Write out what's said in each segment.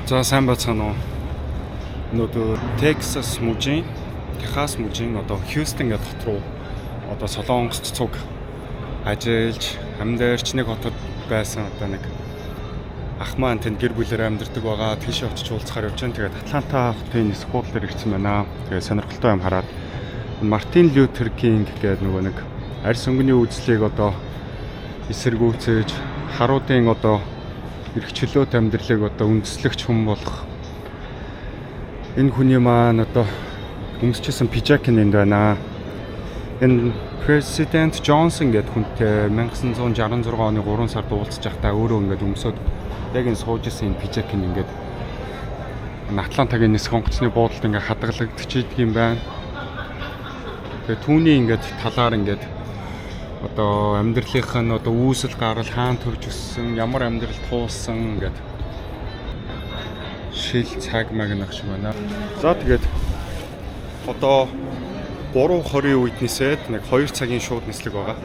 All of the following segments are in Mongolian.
За, сайн байцгаана уу. Өнөөдөр Texas мужийн, Техас мужийн одоо Хьюстон гэдэг хот руу одоо Солонгост цуг ажиллаж, амьдарч нэг хотод байсан одоо нэг ах маань тэнд гэр бүлээр амьдардаг байгаа. Тийшээ очиж уулзахаар явж байна. Тэгээд Атланта хотын нисэх буудлын дээр ирсэн байна. Тэгээд сонирхолтой юм хараад Мартин Лютер Кинг гэдэг нөгөө нэг арьс өнгөний үзлийг одоо эсэргүүцэж харуудын одоо эрх чөлөөт амьдралыг одоо үндэслэгч хүн болох энэ хүний маань одоо өмсчихсэн пижак нь энд байна. Энэ President Johnson гэдэг хүнтэй 1966 оны 3 сард уулзж байхдаа өөрөө ингээд өмсөд яг энэ сууж исэн энэ пижак нь ингээд Атлантагийн нисэх онгоцны буудалд ингээд хадгалагдчихийдэг юм байна. Тэгээ түүний ингээд талаар ингээд одоо амьдралынх нь одоо үүсэл гарал хаан төрж өссөн, ямар амьдрал туулсан ингээд шил цаг маг нэг шиг байна. За, тэгээд одоо 3:20-ийн үед нисээд нэг 2 цагийн шууд нислэг байгаа.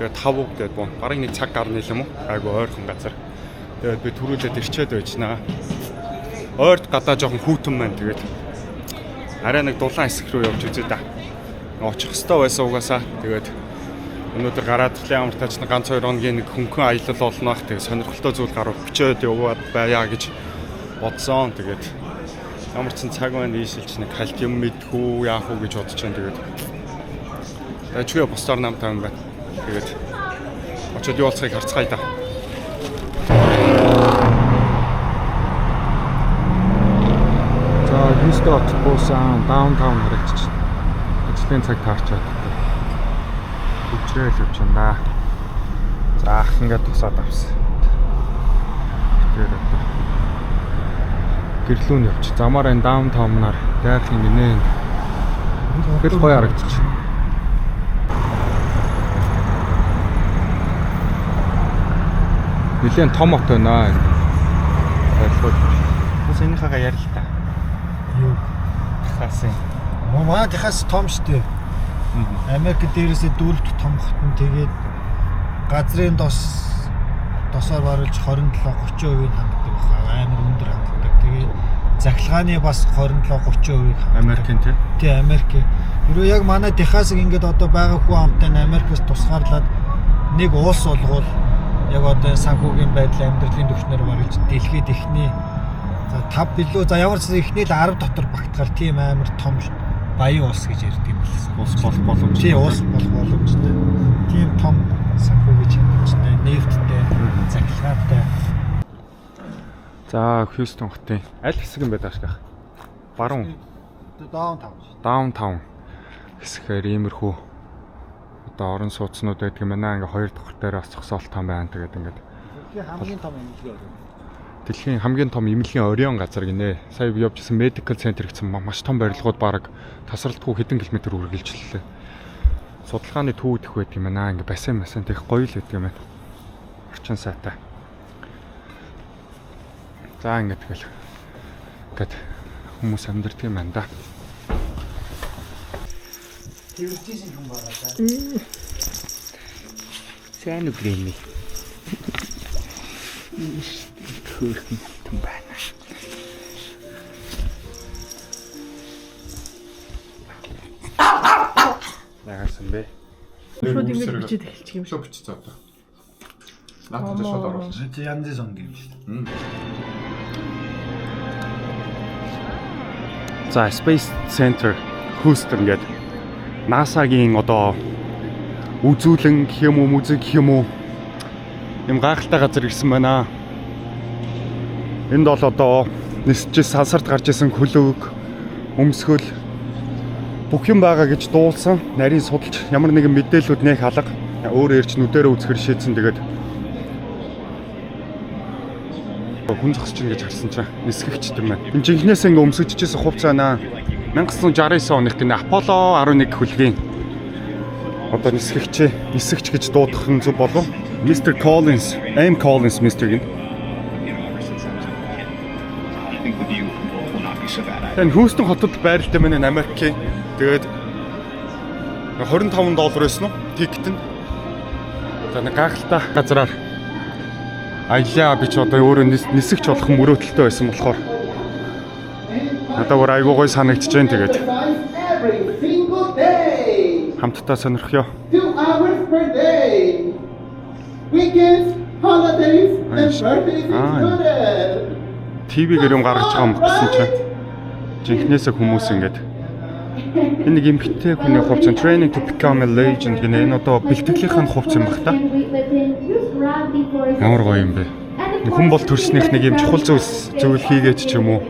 Тэгээд 5 гээд бун. Бараг нэг цаг гарна юм уу? Айгу ойрхон газар. Тэгээд би түрүүлээд ирчээд байжнаа. Ойрт гадаа жоохон хүйтэн байна. Тэгээд арай нэг дулаан хэсэг рүү явж үзье да. Очих хэвээр байсан угаасаа. Тэгээд өнөөдөр гараад ирлээ, ямар тач нэг ганц хоёр хоногийн нэг хөнгөн аялал болно ах. Тэгээд сонирхолтой зүйл гарав бичээд яваад байя гэж бодсон. Тэгээд ямар ч цаг байна, ийшилч нэг хальт юм мэдхүү яах уу гэж бодож байна. Тэгээд дажгүй бусдаар намтай юм байна. Тэгээд очиод юу болцохыг харцгаая да. За, Хьюстон хотод буусан, downtown харагдчих. Ажлын цаг таарчаад хөгжрөөл явж байна да. За, ах ингээд тусаад авсан. Тэгээд одоо гэрлүүн явчих. Замаар энэ downtown-аар дайрах юм гинэ. Тэгэл гоё харагдчих. Нилээн том хот байна энэ. Ойлгоод. Бас энийхээгээ ярил та. Юу? Техасын. Манай Техас том штэ. Америк дээрээсээ дөрөвт том хот нь, тэгээд газрын досоор баруулж 27 30% ханддаг баха. Амар өндөр ханддаг. Тэгээд цахилгааны бас 27 30% ханддаг. Америкийн тий. Тий, Америк. Ерөө яг манай Техасыг ингээд одоо байгаа хүн амтай нь Америкаас тусгаарлаад нэг улс болгоул яг одоо энэ санхүүгийн байдал, амьдралын түвшнээр барилж дэлхийд эхний за 5 билүү, за ямар ч эхний л 10 дотор багтгаар тийм амар том баян улс гэж ярьдаг юм билээ. Улс болох боломжтой. Тий, улс болох боломжтой. Тийм том санхүүгийн хангамжтай, нефттэй, цахилгаантай. За, Хьюстон хотын аль хэсэг юм бэ таашгах? Баруун Downtown. Downtown хэсгээр иймэрхүү одоо орон сууцнууд байдаг юм байна. Ингээ хоёр давхар дээр бас зогсоолт юм байна. Тэгээд ингээд Дэлхийн хамгийн том эмнэлэг орой. Дэлхийн хамгийн том эмнэлгийн орион газар гинэ. Сая би явж исэн medical center гэсэн маш том барилгууд бараг тасралтгүй хэдэн километр үргэлжлэлээ. Судалгааны төв дэх байдаг юм байна. Ингээ бассейн бассейн тех гоё л байдаг юм байна. Орчин сайтай. За, ингээд тэгэл ингээд хүмүүс амьдардаг юм байна да. Тэрвэржсэн хүн байгаа даа. Сайн уу, Грэмми. Хөөрхөн хатан байна. Яагасан бэ? Шууд ингэж бичээд эхэлчих юм шиг. Шууд бичиж одоо. Наатан шууд оруулчих. Чи янзын сон юм шүү дээ. За, Space Center Houston гэдэг NASA-гийн одоо үзүүлэн гэх юм уу, музей гэх юм уу, юм гайхалтай газар ирсэн байна. Энд бол одоо нисэж сансарт гарч исэн хөлөг, өмсгөл бүх юм байгаа гэж дуулсан. Нарийн судалж ямар нэгэн мэдээллүүд нэх алга. Өөр ирч нүдэрээ үзэхэр шийдсэн. Тэгээд хүн зогсож ин гэж харсан чинь нисгэгч юм байна. Энэ жинхнээсээ ингээ өмсөжчихсэн хувцас байна. 1969 оных гинэ, Аполло 11 хөлгийн одоо нисгэгч гэж дуудах нь зөв болов. Mr. Collins, M Collins Mr. гин. I think the view from both will not be so bad either. Энэ Хьюстон хотод байралтай байна энэ Америкийн. Тэгээд 25 доллар байсан уу? Ticket нь. За, нэг гайхалтай газраар аялаа. Би ч одоо өөрөө нисгч болох мөрөөдөлтэй байсан болохоор Надад бүр айгуу гоё санагдаж байна тэгээд. Every single day. Хамтдаа сонирхъё. 2 hours per day. Weekends, holidays, and birthdays included. ТV-гээр юм гаргаж байгаа юм гэсэн чинь жинхнээсээ хүмүүс ингээд энэ нэг эмэгтэй хүний хувцас Training to Become a Legend гэнэ энэ одоо бэлтгэлийнх нь хувцас юм бах та. Ямар гоё юм бэ. Хүн бол төрснийх нэг юм чухал зүйл хийгээд ч юм уу.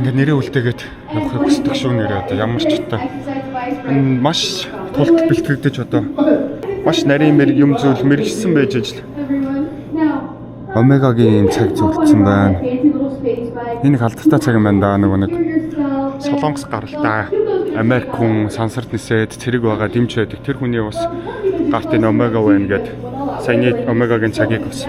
Ингээд нэрээ үлдээгээд явахыг хүсдэг шүү нэрээ одоо ямар ч утаа. Энэ маш тулт бэлтгэгдэж одоо маш нарийн мэр юм зүйл мэрэгсэн байж ижил. Омегагийн цаг зүгтсэн байна. Энэ их алдартай цаг юм байна да нөгөө нэг Солонгос гаралтай Америк хүн сансарт нисээд цэрэг байгаа дэмж байдаг. Тэр хүний бас гарт энэ Омега байна гэд саяны Омегагийн цагийг бас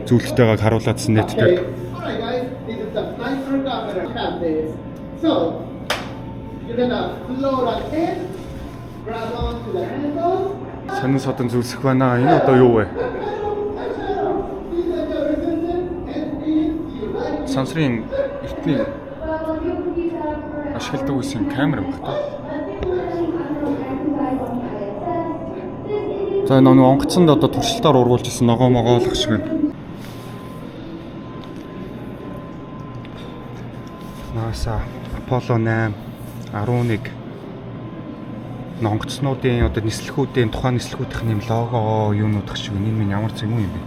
зүйлттэйгээ харуулаадсан нийт дээр. Alright guys, this is the flight ergometer. Have this. So, you're gonna float on in, grab onto the handles. Сонин содон зүйлсэх байна. Энэ одоо юу вэ? Сансрын эртний ашигладаг байсан камер юм байна. За энэ нэг онгоцонд одоо туршилтаар ургуулж исэн ногоо могоолох шиг байна. NASA Apollo 8 11 онгоцнуудын одоо нислэгүүдийн тухайн нислэгүүдийн юм лого юунууд шиг энэ минь ямар зэм юм бэ?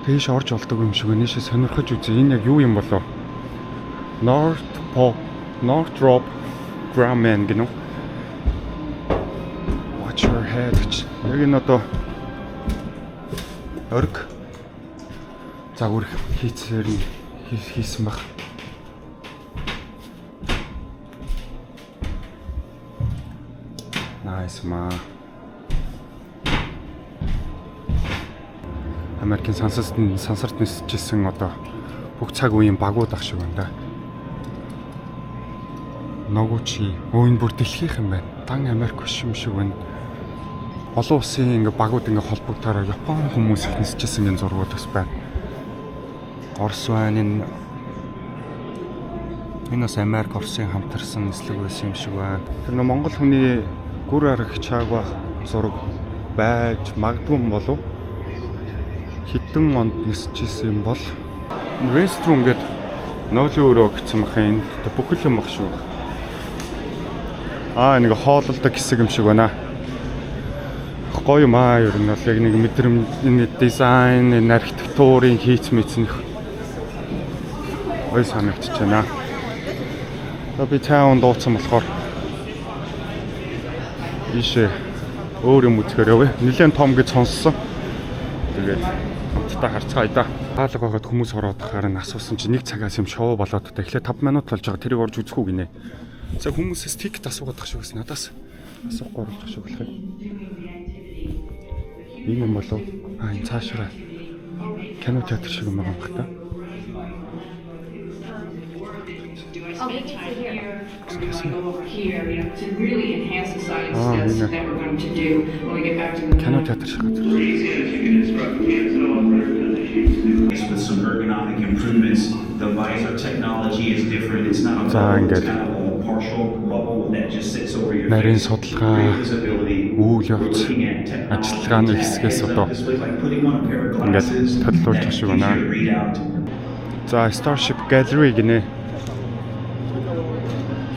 Тийш орж болдог юм шиг нийшээ сонирхож үзье. Энэ яг юу юм болов? Northrop Grumman гэнэ үү? Watch your head гэж. Яг энэ одоо орг загвар хийцээр нь хийсэн баг. Nice ма. Америкийн сансарт нисчихсэн одоо бүх цаг үеийн багууд ах шиг байна да. Ногучи. Өө энэ бүр дэлхийх юм байна. Дан Америк биш юм шиг байна. Олон улсын ингээ багууд ингээ холбогдохоор Япон хүмүүс их нисчихсэн энэ зургууд бас байна. Орос байна. Энэ бас Америк Оросын хамтарсан нислэг байсан юм шиг байна. Тэр нөө Монгол хүний гүр арга чаагва зураг байж магадгүй юм болов. Хэдэн онд нисчихсэн юм бол restroom гээд нойлын өрөө гэсэн бах энд бүхэл юм баг шүү. Аа нэг хоололдог хэсэг юм шиг байна. Гоё юм аа ер нь бол яг нэг мэдрэмж энэ дизайн, энэ архитектурын хийц мэдсэн их гоё санагдчихэж байна. За би цаан дууцсан болохоор ийшээ өөр юм үзэхээр явъя. Нилээн том гэж сонссон. Тэгээд хамтдаа харцгаая да. Хаалга байгаад хүмүүс ороод тахаар нь асуусан чинь нэг цагаас юм шоу болоод та. Тэгэхээр 5 минут болж байгаа. Тэрийг орж үзэх үү гинэ. За хүмүүсээс тикет асуугаад тах шиг байсан. Надаас асуухгүй оруулах шиг болох юм. Ийм юм болов? Аа энэ цаашаа кино театр шиг юм байгаа юм бах та. Аа кино театр шиг газар. With some ergonomic improvements, the visor technology is different. It's not a За ингээд нарийн судалгаа, үйл явц, ажиллагааны хэсгээс одоо ингээд төлөвлөж шиг байна. За Starship Gallery гинэ.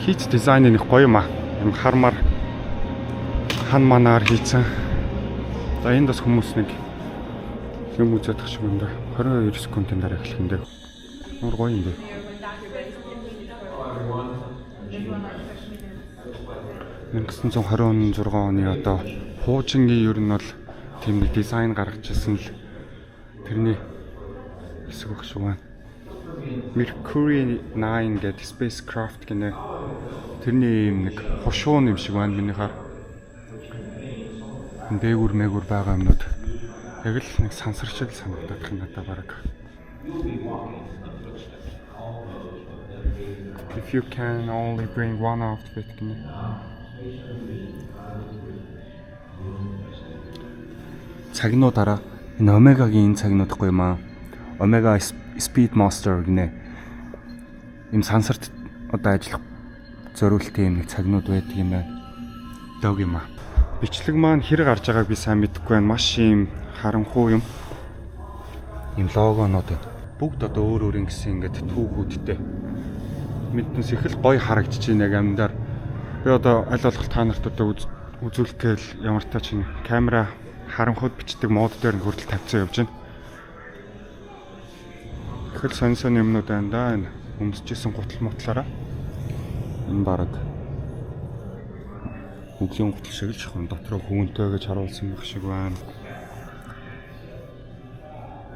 Хийц дизайн нэг гоё юм аа. Юм хармар хан манаар хийцэн. За энд бас хүмүүс нэг юм үзээд тах шиг байна да. 22 секундын дараа эхлэх юм дээ. Ямар гоё юм бэ. 1926 оны одоо хуужингийн ер нь бол тийм нэг дизайн гаргаж ирсэн л тэрний хэсэг баг шиг байна. Mercury 9 гэдэг spacecraft гинэ. Тэрний юм нэг хушуун юм шиг байна миний хар. Дээгүр мэгүр байгаа юмнууд яг л нэг сансар шиг л санагдах юм надад бараг. If you can only bring one outfit гинэ. Цагнуудаараа энэ Омегагийн энэ цагнууд гоё юм аа. Omega Speedmaster гинэ. Им сансарт одоо ажиллах зориултын юм нэг цагнууд байдаг юм байна. Лог юм аа. Бичлэг маань хэр гарч байгааг би сайн мэдэхгүй байна. Маш юм харанхуй юм. Ийм логонууд байна. Бүгд одоо өөр өөр ингэсэн ингээд түүхүүдтэй. Мэднэс их л гоё харагдаж байна яг амьдаар. Би одоо аль болох та нарт одоо үзүүлэх гээл ямар та чинь камера харанхуйд бичдэг мод дээр нь хүртэл тавьсан явж байна. Их л сонь сонь юмнууд байна да энэ өмсөжсэн гутал мутлаараа. Энэ бараг хөглөн гутал шиг л шахам дотроо хүүнтэй гэж харуулсан байх шиг байна.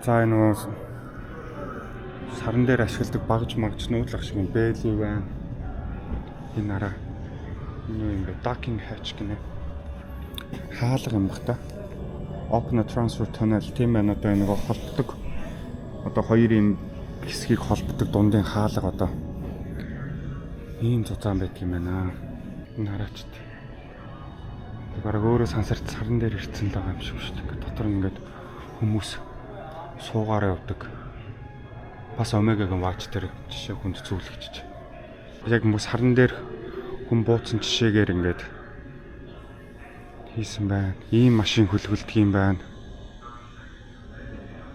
За энэ нөгөө саран дээр ашигладаг багж магжнууд л ах шиг бээлий байна. Энэ араа энэ юу юм бэ? Docking hatch гинэ. Хаалга юм бах та. Open a transfer tunnel тийм байна, одоо энэ нөгөө холбодог одоо хоёр юм хэсгийг холбодог дундын хаалга одоо ийм зузаан байдаг юм байна. Энэ хараач. Бараг өөрөө сансарт саран дээр ирсэн л байгаа юм шиг шүү дээ. Ингээд дотор нь ингээд хүмүүс суугаараа явдаг. Бас Омегагийн watch дээр жишээ хүнд зүглэгчж. Яг мөс саран дээр хүн бууцсан жишээгээр ингээд хийсэн байна. Ийм машин хөлгөлдөг юм байна.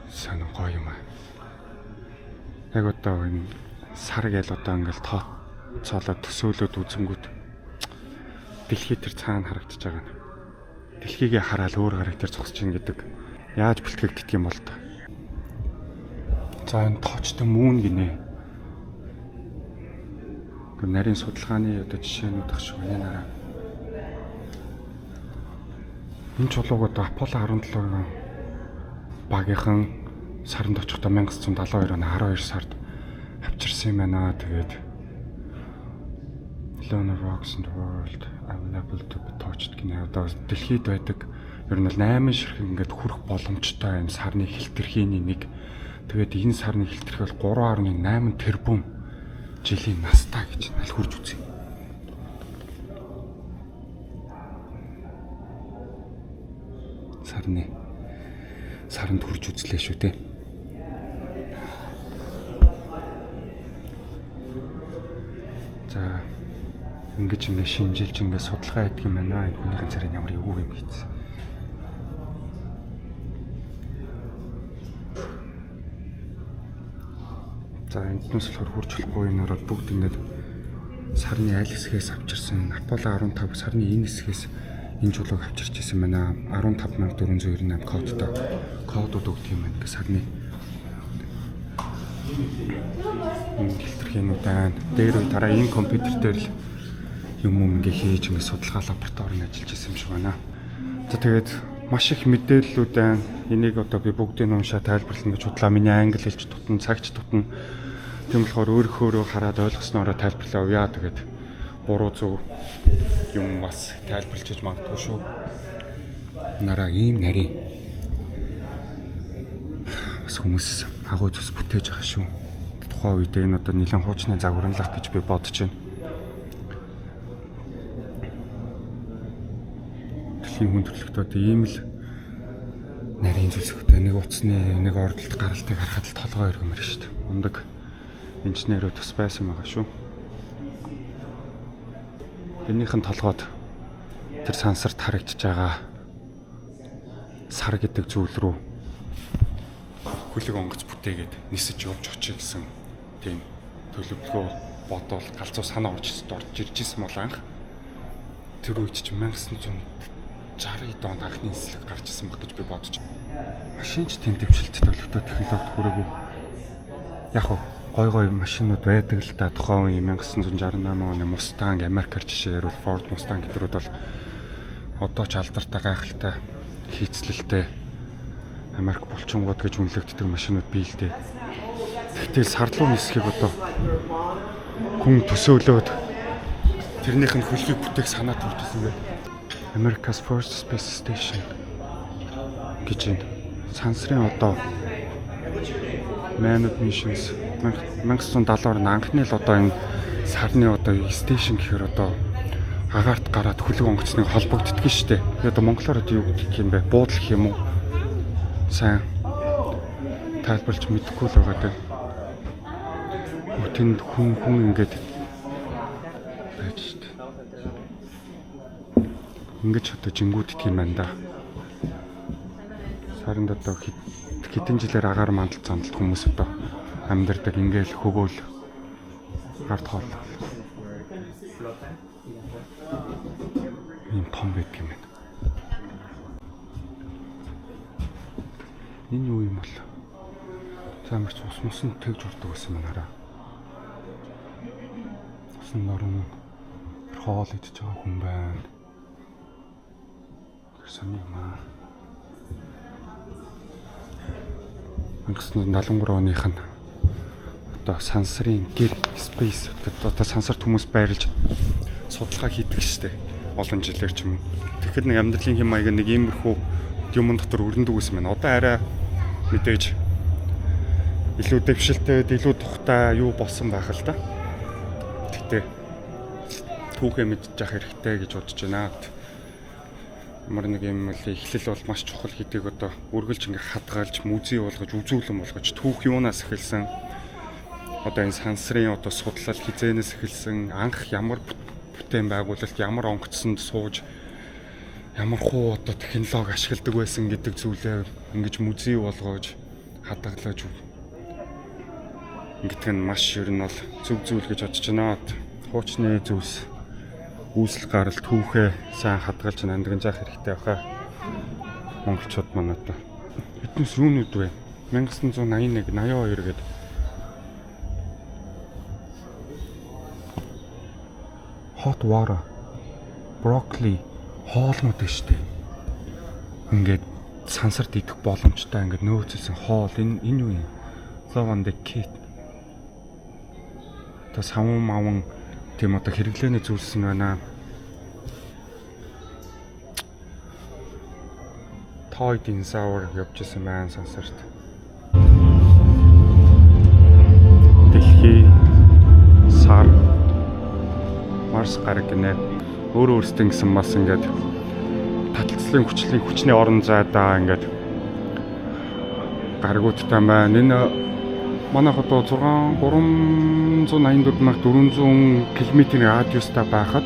Сонин гоё юм аа. Яг одоо энэ сар гээл одоо ингээл тооцоолоод төсөөлөд үзэнгүүт дэлхий тэр цаана харагдаж байгаа нь. Дэлхийгээ хараад өөр гараг дээр зогсож ийн гэдэг. Яаж бэлтгэгддэг юм бол та. За энэ тоочтой мүүн гинэ. Тэр нарийн судалгааны одоо жишээнүүд ах шиг байна нараа. Энэ чулууг одоо Аполло 17-гийн багийнхан саранд очихдоо 1972 оны 12 сард авчирсан юм байна. Тэгээд Lunar Rocks in the world available to be touched гинэ. Одоо дэлхийд байдаг ер нь бол 8 ширхэг ингээд хүрэх боломжтой юм сарны хилтерхийн нэг. Тэгээд энэ сарны хилтерхий бол 3.8 тэрбум жилийн настай гэж аль хурж үзье. Сарны саранд хүрж үзлээ шүү дээ. За ингэж ингэ шинжилж ингэ судалгаа хийдэг юм байна. Энэ хүнийхэн царай ямар эвгүй юм хийсэн. За энднээс болохоор хурж болохгүй энэ ороод бүгд ингээд сарны аль хэсгээс авчирсан. Аполло 15 сарны энэ хэсгээс энэ чулууг авчирч ирсэн байна. 15498 кодтой кодууд өгдөг юм байна. Ингээ сарны энэ хилтерхийнүүд байна. Дээр үе дараа энэ компьютер дээр л юм ингээ хийж ингээ судалгаа лабораторид ажиллаж исэн юм шиг байна. За тэгээд маш их мэдээллүүд байна. Энийг одоо би бүгдийг нь уншаа тайлбарлана гэж бодлоо. Миний англи хэлч тутан, цагч тутан. Тийм болохоор өөрөөхөөрөө хараад ойлгосноороо тайлбарлаа явъя. Тэгээд буруу зөв юм бас тайлбарлаж магадгүй шүү. Нараа ийм нарийн бас хүмүүс агуу зүс бүтээж байгаа шүү. Тухайн үед энэ одоо нэлээд хуучны загварнлах гэж би бодож байна. Дэлхийн хүн төрөлхтөө одоо ийм л нарийн зүйлс өгдөө. Нэг утасны нэг ордолт гаралтыг харахад л толгой өргөмөр шүү дээ. Ундаг инженерүүд бас байсан байгаа шүү. Энийхэн толгойд тэр сансарт харагдаж байгаа сар гэдэг зүйл рүү хөлөг онгоц бүтээгээд нисэж явж очих гэсэн тийм төлөвлөгөө бодвол галзуу санаа орж ирж исэн бол анх тэр үед чинь 1960 онд анхны нислэг гарч исэн баг гэж би бодож. Машин ч тийм дэвшилттэй төлөвтэй технологид хүрээгүй. Яг хөө гой гой машинууд байдаг л да. Тухайн үеийн 1968 оны Mustang, Америкаар жишээ ярил Ford Mustang гэдрүүд бол одоо ч алдартай гайхалтай хийцлэлтэй Америк булчингууд гэж үнэлэгддэг машинууд бий л дээ. Тэгтэл сарлуу нисхийг одоо хүн төсөөлөөд тэрнийх нь хөлгийг бүтээх санаа төржсэн байх. America's First Space Station гэж энэ сансрын одоо Manned Missions 1970 он анхны л одоо энэ сарны одоо station гэхээр одоо агаарт гараад хөлөг онгоцныг холбогддог шүү дээ. Тэгээ одоо монголоор одоо юу гэх юм бэ? Буудал гэх юм уу? Сайн Тайлбарлаж мэдэхгүй л байгаа даа. Тэнд хүн хүн ингээд байж штэ. Ингэж одоо жингүүддэг юм байна да. Саранд одоо хэдэн жилээр агаар мандал зандалт хүмүүс одоо амьдардаг, ингээл хөвөөл гарт хоол. Ийм том байдаг юм байна. Энэ юу юм бол? За ямар ч ус мусан тэгж урдаг байсан байна хараа. Усан норон хоол идэж байгаа хүн байна. Тэр сони юм аа. 1973 оных нь одоо сансрын гэр space одоо сансарт хүмүүс байрлаж судалгаа хийдэг штэ. Олон жилээр ч юм уу. Тэгэхэд нэг амьдралын хэм маяг нэг иймэрхүү юмн дотор өрнөдөг гэсэн байна. Одоо арай мэдээж илүү дэвшилтэй, илүү тухтай юу болсон байх л да. Тэгтээ түүхээ мэдчих хэрэгтэй гэж бодож байна. Ямар нэг юм бол эхлэл бол маш чухал гэдгийг одоо үргэлж ингээ хадгалж, музей болгож, үзүүлэн болгож түүх юунаас эхэлсэн, одоо энэ сансрын одоо судлал хизээнээс эхэлсэн, анх ямар бүтээн байгуулалт, ямар онгоцсонд сууж, ямар хуу одоо технологи ашигладаг байсан гэдэг зүйлээ ингэж музей болгож хадгалж ингэдэг нь маш ер нь бол зөв зүйл гэж бодож байна. Хуучны зүйлс үүсэл гарал түүхээ сайн хадгалж нандинжаах хэрэгтэй байхаа. Монголчууд маань одоо биднээс юунууд вэ? 1981, 82 гээд hot water, broccoli хоолнууд байна шүү дээ. Ингээд сансарт идэх боломжтой ингээд нөөцлсөн хоол энэ юу юм? Love on the kit. Одоо саван маван тийм одоо хэрэглээний зүйлс нь байна. Toy dinosaur явж исэн байна сансарт. Дэлхий, сар, Марс гараг гинэ. Өөрөө өөрсдөө гэсэн бас ингээд таталцлын хүчний орон зайдаа ингээд гаргуудтай байна. Энэ манайх одоо 6 384,400 км-ийн радиустай байхад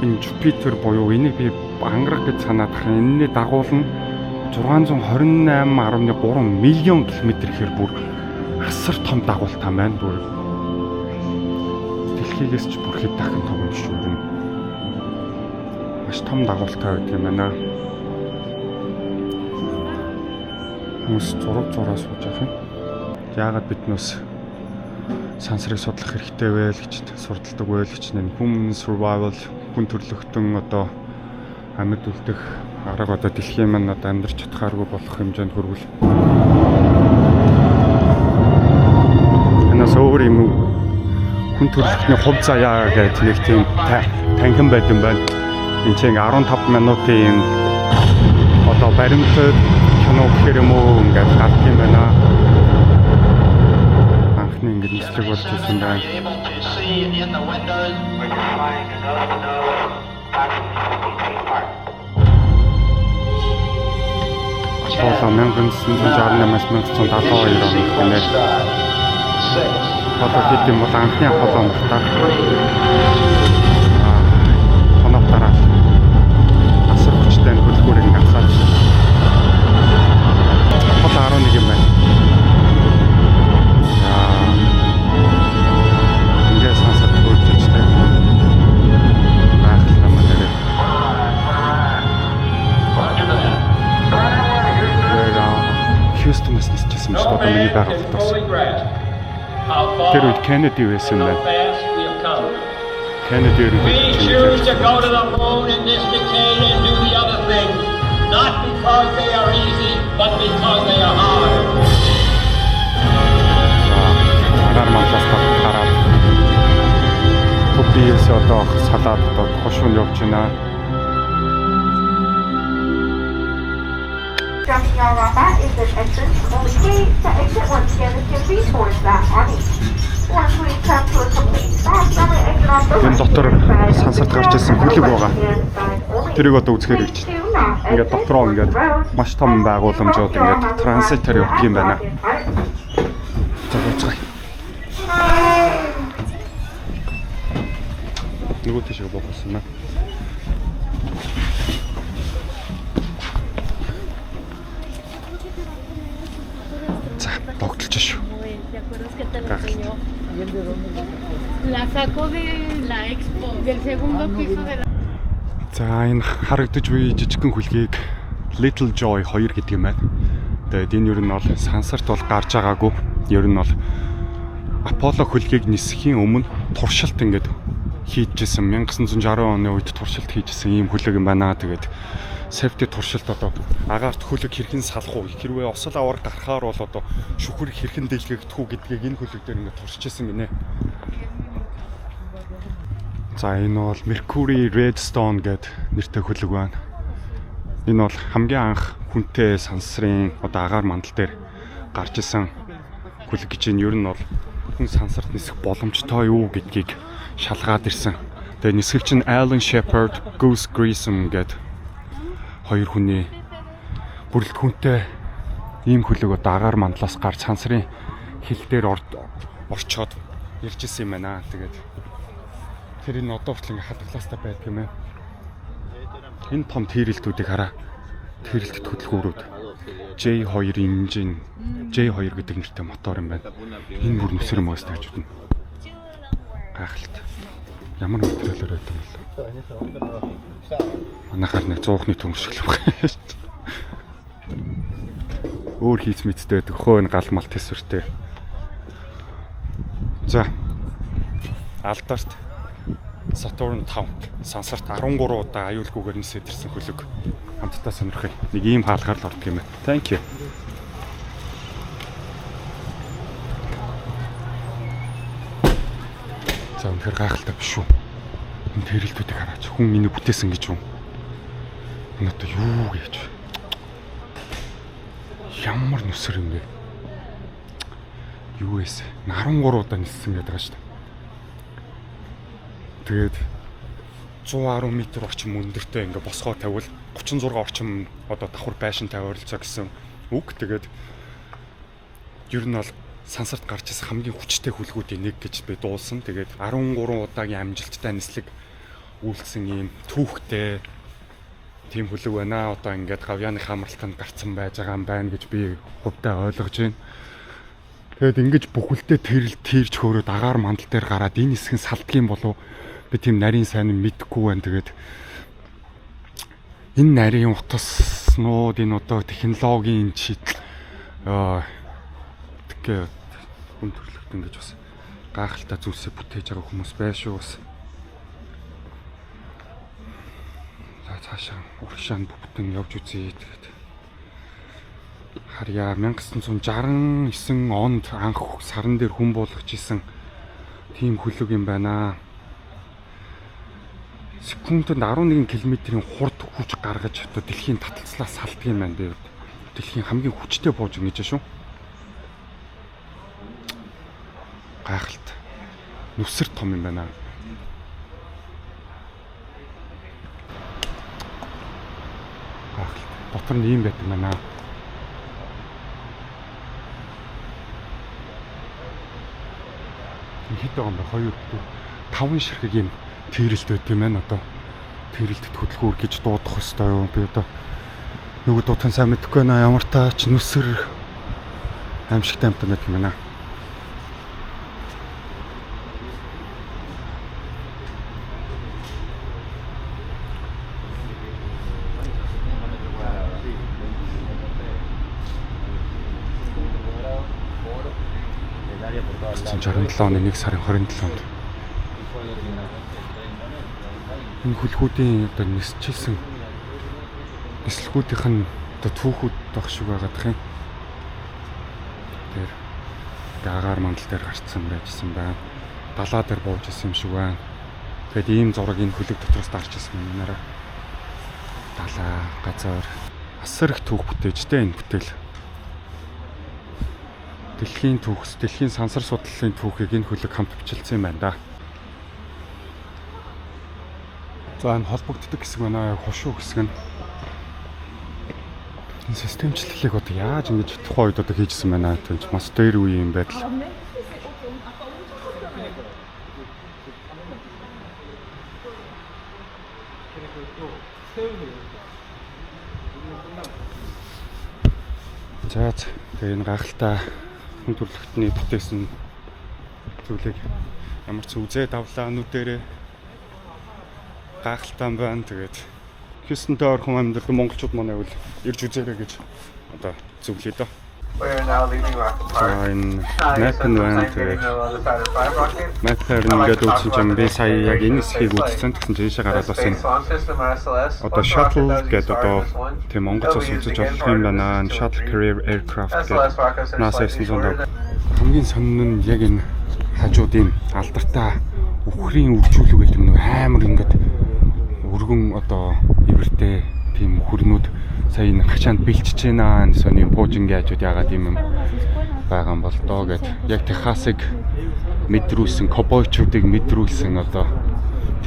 энэ Жупитер буюу энийг би ангараг гэж санаад тах. Энэний дагуул нь 628.3 миллион километр гэхээр бүр асар том дагуултай байна. Бүр дэлхийгээс ч бүр хэд дахин том юм шүү дээ. Маш том дагуултай байдаг юм байна. Хүмүүс зураг зураа сууж явах юм. Яагаад биднээс сансрыг судлах хэрэгтэй вэ л гэж сурдалдаг вэ л гэж нэг human survival хүн төрлөختөн одоо амьд үлдэх арга одоо дэлхийн маань одоо амьдарч чадхааргүй болох хэмжээнд хүрвэл энэс өөр юм хүн төрлөختний хувь заяа гэдэг нэг тийм танхим байд юм байна. Энд чинь 15 минутын юм одоо баримтат кино гэхэр юм уу ингээд гардаг юм байна. Анхны ингээд нислэг болж ирсэн байна. Апполо 1968-аас 1972 онд гинэ. Одоо хэд юм бол анхны Апполо он та. Тоног дараад асар хүчтэй хөлгүүрийг ингээд асааж. Апполо 11 юм байна. Ингээд сансарт хөрж ичтэй. Гайхалтай маань нэрээ. Хьюстонаас нисчихсэн юм шүү дээ. Одоо миний байгаа хотоос. Тэр үед Кеннеди байсан юм байна. Кеннеди We choose to go to the moon in this decade and do the other things, not because they are easy, but because they are hard. Агаар манлаас гараад төв биеэс одоо салаад одоо хошуунд явж байна. Dropping y'all off at is an entrance only gate to exit once again is going to be towards that awning. Once we come to a complete stop, then we exit off the Энэ дотор left-hand side сансарт of the гарч ирсэн trail хөлөг on the байгаа. left-hand side only. Тэрийг одоо үзэхээр Please гэж. do not Ингээд дотроо ингээд маш том байгууламжууд ингээд транзитаар явдаг юм байна. За буцгаая. Нөгөө тийшээ буусан байна. За, догтлж шүү. La sacó de la expo, del segundo piso de la. За, энэ харагдаж буй жижигхэн хүлгийг Little Joy 2 гэдэг юм байна. Тэгээд энэ ер нь бол сансарт бол гарч байгаагүй. Ер нь бол Apollo хөлгийг нисэхийн өмнө туршилт ингээд хийжсэн 1960 оны үед туршилт хийжсэн ийм хөлөг юм байна. Тэгээд safety туршилт одоо агаарт хөлөг хэрхэн салах уу? Хэрвээ осол аваар гарахаар бол одоо шүхэр хэрхэн дэлгэгдэх үү гэдгийг энэ хөлөг дээр ингээд туршиж исэн гинэ. За, энэ бол Mercury Redstone гэд нэртэй хөлөг байна. Энэ бол хамгийн анх хүнтэй сансрын одоо агаар мандал дээр гарч исэн хөлөг гэж энэ ер нь бол хүн сансарт нисэх боломжтой юу гэдгийг шалгаад ирсэн. Тэгээ нисгэгч нь Alan Shepard, Gus Grissom гэд хоёр хүний бүрэлдэхүүнтэй ийм хөлөг одоо агаар мандлаас гарч сансрын хил дээр орчоод ирж исэн юм байна. Тэгээд тэр энэ одоо хүртэл ингээ хадгалаастай байдаг юм байна. Энэ том тэрэлтүүдийг хараа. Тэрэлтэт хөдөлгүүрүүд J2 engine, J2 гэдэг нэртэй мотор юм байна. Энэ бүр нүсэр мөс тааж үтнэ. Гайхалтай. Ямар материалаар байдаг юм бэ? Манайхаар нэг 100-ны төмөр шиг л байна. Өөр хийц мэдтэй байдаг. Хөө энэ гал мал төсвөртэй. За. Алдарт Saturn 5 сансарт 13 удаа аюулгүйгээр нисээд ирсэн хөлөг хамтдаа сонирхъя. Нэг ийм хаалгаар л ордог юм байна. Thank you. За, үнэхээр гайхалтай биш үү? Энэ тэрэлтүүдийг хараач. Хүн энийг бүтээсэн гэж юм. Энэ одоо юу гэж? Ямар нүсэр юм бэ? Юу эс? 13 удаа ниссэн гэдэг байгаа шүү дээ. Тэгээд 110 м орчим өндөртэй ингээ босгоо тавил 36 орчим одоо давхар байшинтай ойролцоо гэсэн үг. Тэгээд ер нь бол сансарт гарч ирсэн хамгийн хүчтэй хүлгүүдийн нэг гэж би дуулсан. Тэгээд 13 удаагийн амжилттай нислэг үйлдсэн ийм түүхтэй тийм хөлөг байна. Одоо ингээд гавьяаны хамралтанд гарцсан байж байгаа юм байна гэж би хувьдаа ойлгож байна. Тэгээд ингэж бүхэлдээ тэрл тэрж хөөрөөд агаар мандал дээр гараад энэ хэсэг нь салдгийн болов би тийм нарийн сайн мэдэхгүй байна. Тэгээд энэ нарийн утаснууд энэ одоо технологийн шийдэл тэгээ хүн төрөлхтөн гэж бас гайхалтай зүйлсээ бүтээж байгаа хүмүүс байх шүү бас. За, цаашаа урагшаа бүтэн явж үзье. Тэгээд харьяа 1969 онд анх саран дээр хүн буулгаж исэн тийм хөлөг юм байна. Секундэд 11 км-ийн хурд хүч гаргаж одоо дэлхийн таталцлаас салдаг юм байна би. Дэлхийн хамгийн хүчтэй бууж ингэж шүү. Гайхалтай. Нүсэр том юм байна. Гайхалтай. Дотор нь ийм байдаг байна. Хэд байгаа юм бэ? 2 4 5 ширхэг юм тэрэлт байд юм байна одоо. Тэрэлтэд хөдөлгүүр гэж дуудах ёстой юу? Би одоо нөгөө дуудах нь сайн мэдэхгүй байна. Ямар таач нүсэр аимшигтай амтан байдаг юм байна. 67 оны 1 сарын 27-нд энэ хүлхүүдийн одоо нисчихсэн нислэгүүдийнх нь одоо түүхүүд баг шиг байгаадах юм. Тэр агаар мандал дээр гарцсан байжсэн байна. Далаа дээр бууж исэн юм шиг байна. Тэгээд ийм зураг энэ хөлөг дотроос дарж исэн юм нараа. Далаа, газар асар их түүх бүтээжтэй энэ бүтээл. Дэлхийн түүхс, дэлхийн сансар судлалын түүхийг энэ хөлөг хамт бичлсэн юм байна да. За, энэ холбогддог хэсэг байна. Яг хошуу хэсэг нь. Энэ системчлэлийг одоо яаж ингэж тухайн үед одоо хийжсэн байна гэж маш дээр үе юм байдал. За тэгээ энэ гайхалтай хүн төрөлхтний бүтээсэн зүйлийг ямар ч үзээд авлаа нүдэрээ гайхалтай байна. Тэгээд Хьюстонтэй орхон амьдрал монголчууд манай үл ирж үзээрэй гэж одоо зөвлөе дөө. За энэ map нь байна. Тэгээд map-аар ингээд үзсэн чинь би сая яг энэ хэсгийг үзсэн. Тэгсэн чинь ийшээ гараад бас энэ одоо shuttle гэдэг одоо тийм онгоцоос үзэж болох юм байна. Shuttle Carrier Aircraft гэдэг NASA 905. Хамгийн сонин нь яг энэ хажуудын алдартай үхрийн үржүүлэг гэдэг нэг амар ингээд өргөн одоо ивэртэй тийм үхрнүүд сая энэ хашаанд бэлчиж байна. Сони пуужингийн хажууд яагаад юм байгаа юм бол доо гэд яг Техасыг мэдрүүлсэн, ковбойчуудыг мэдрүүлсэн одоо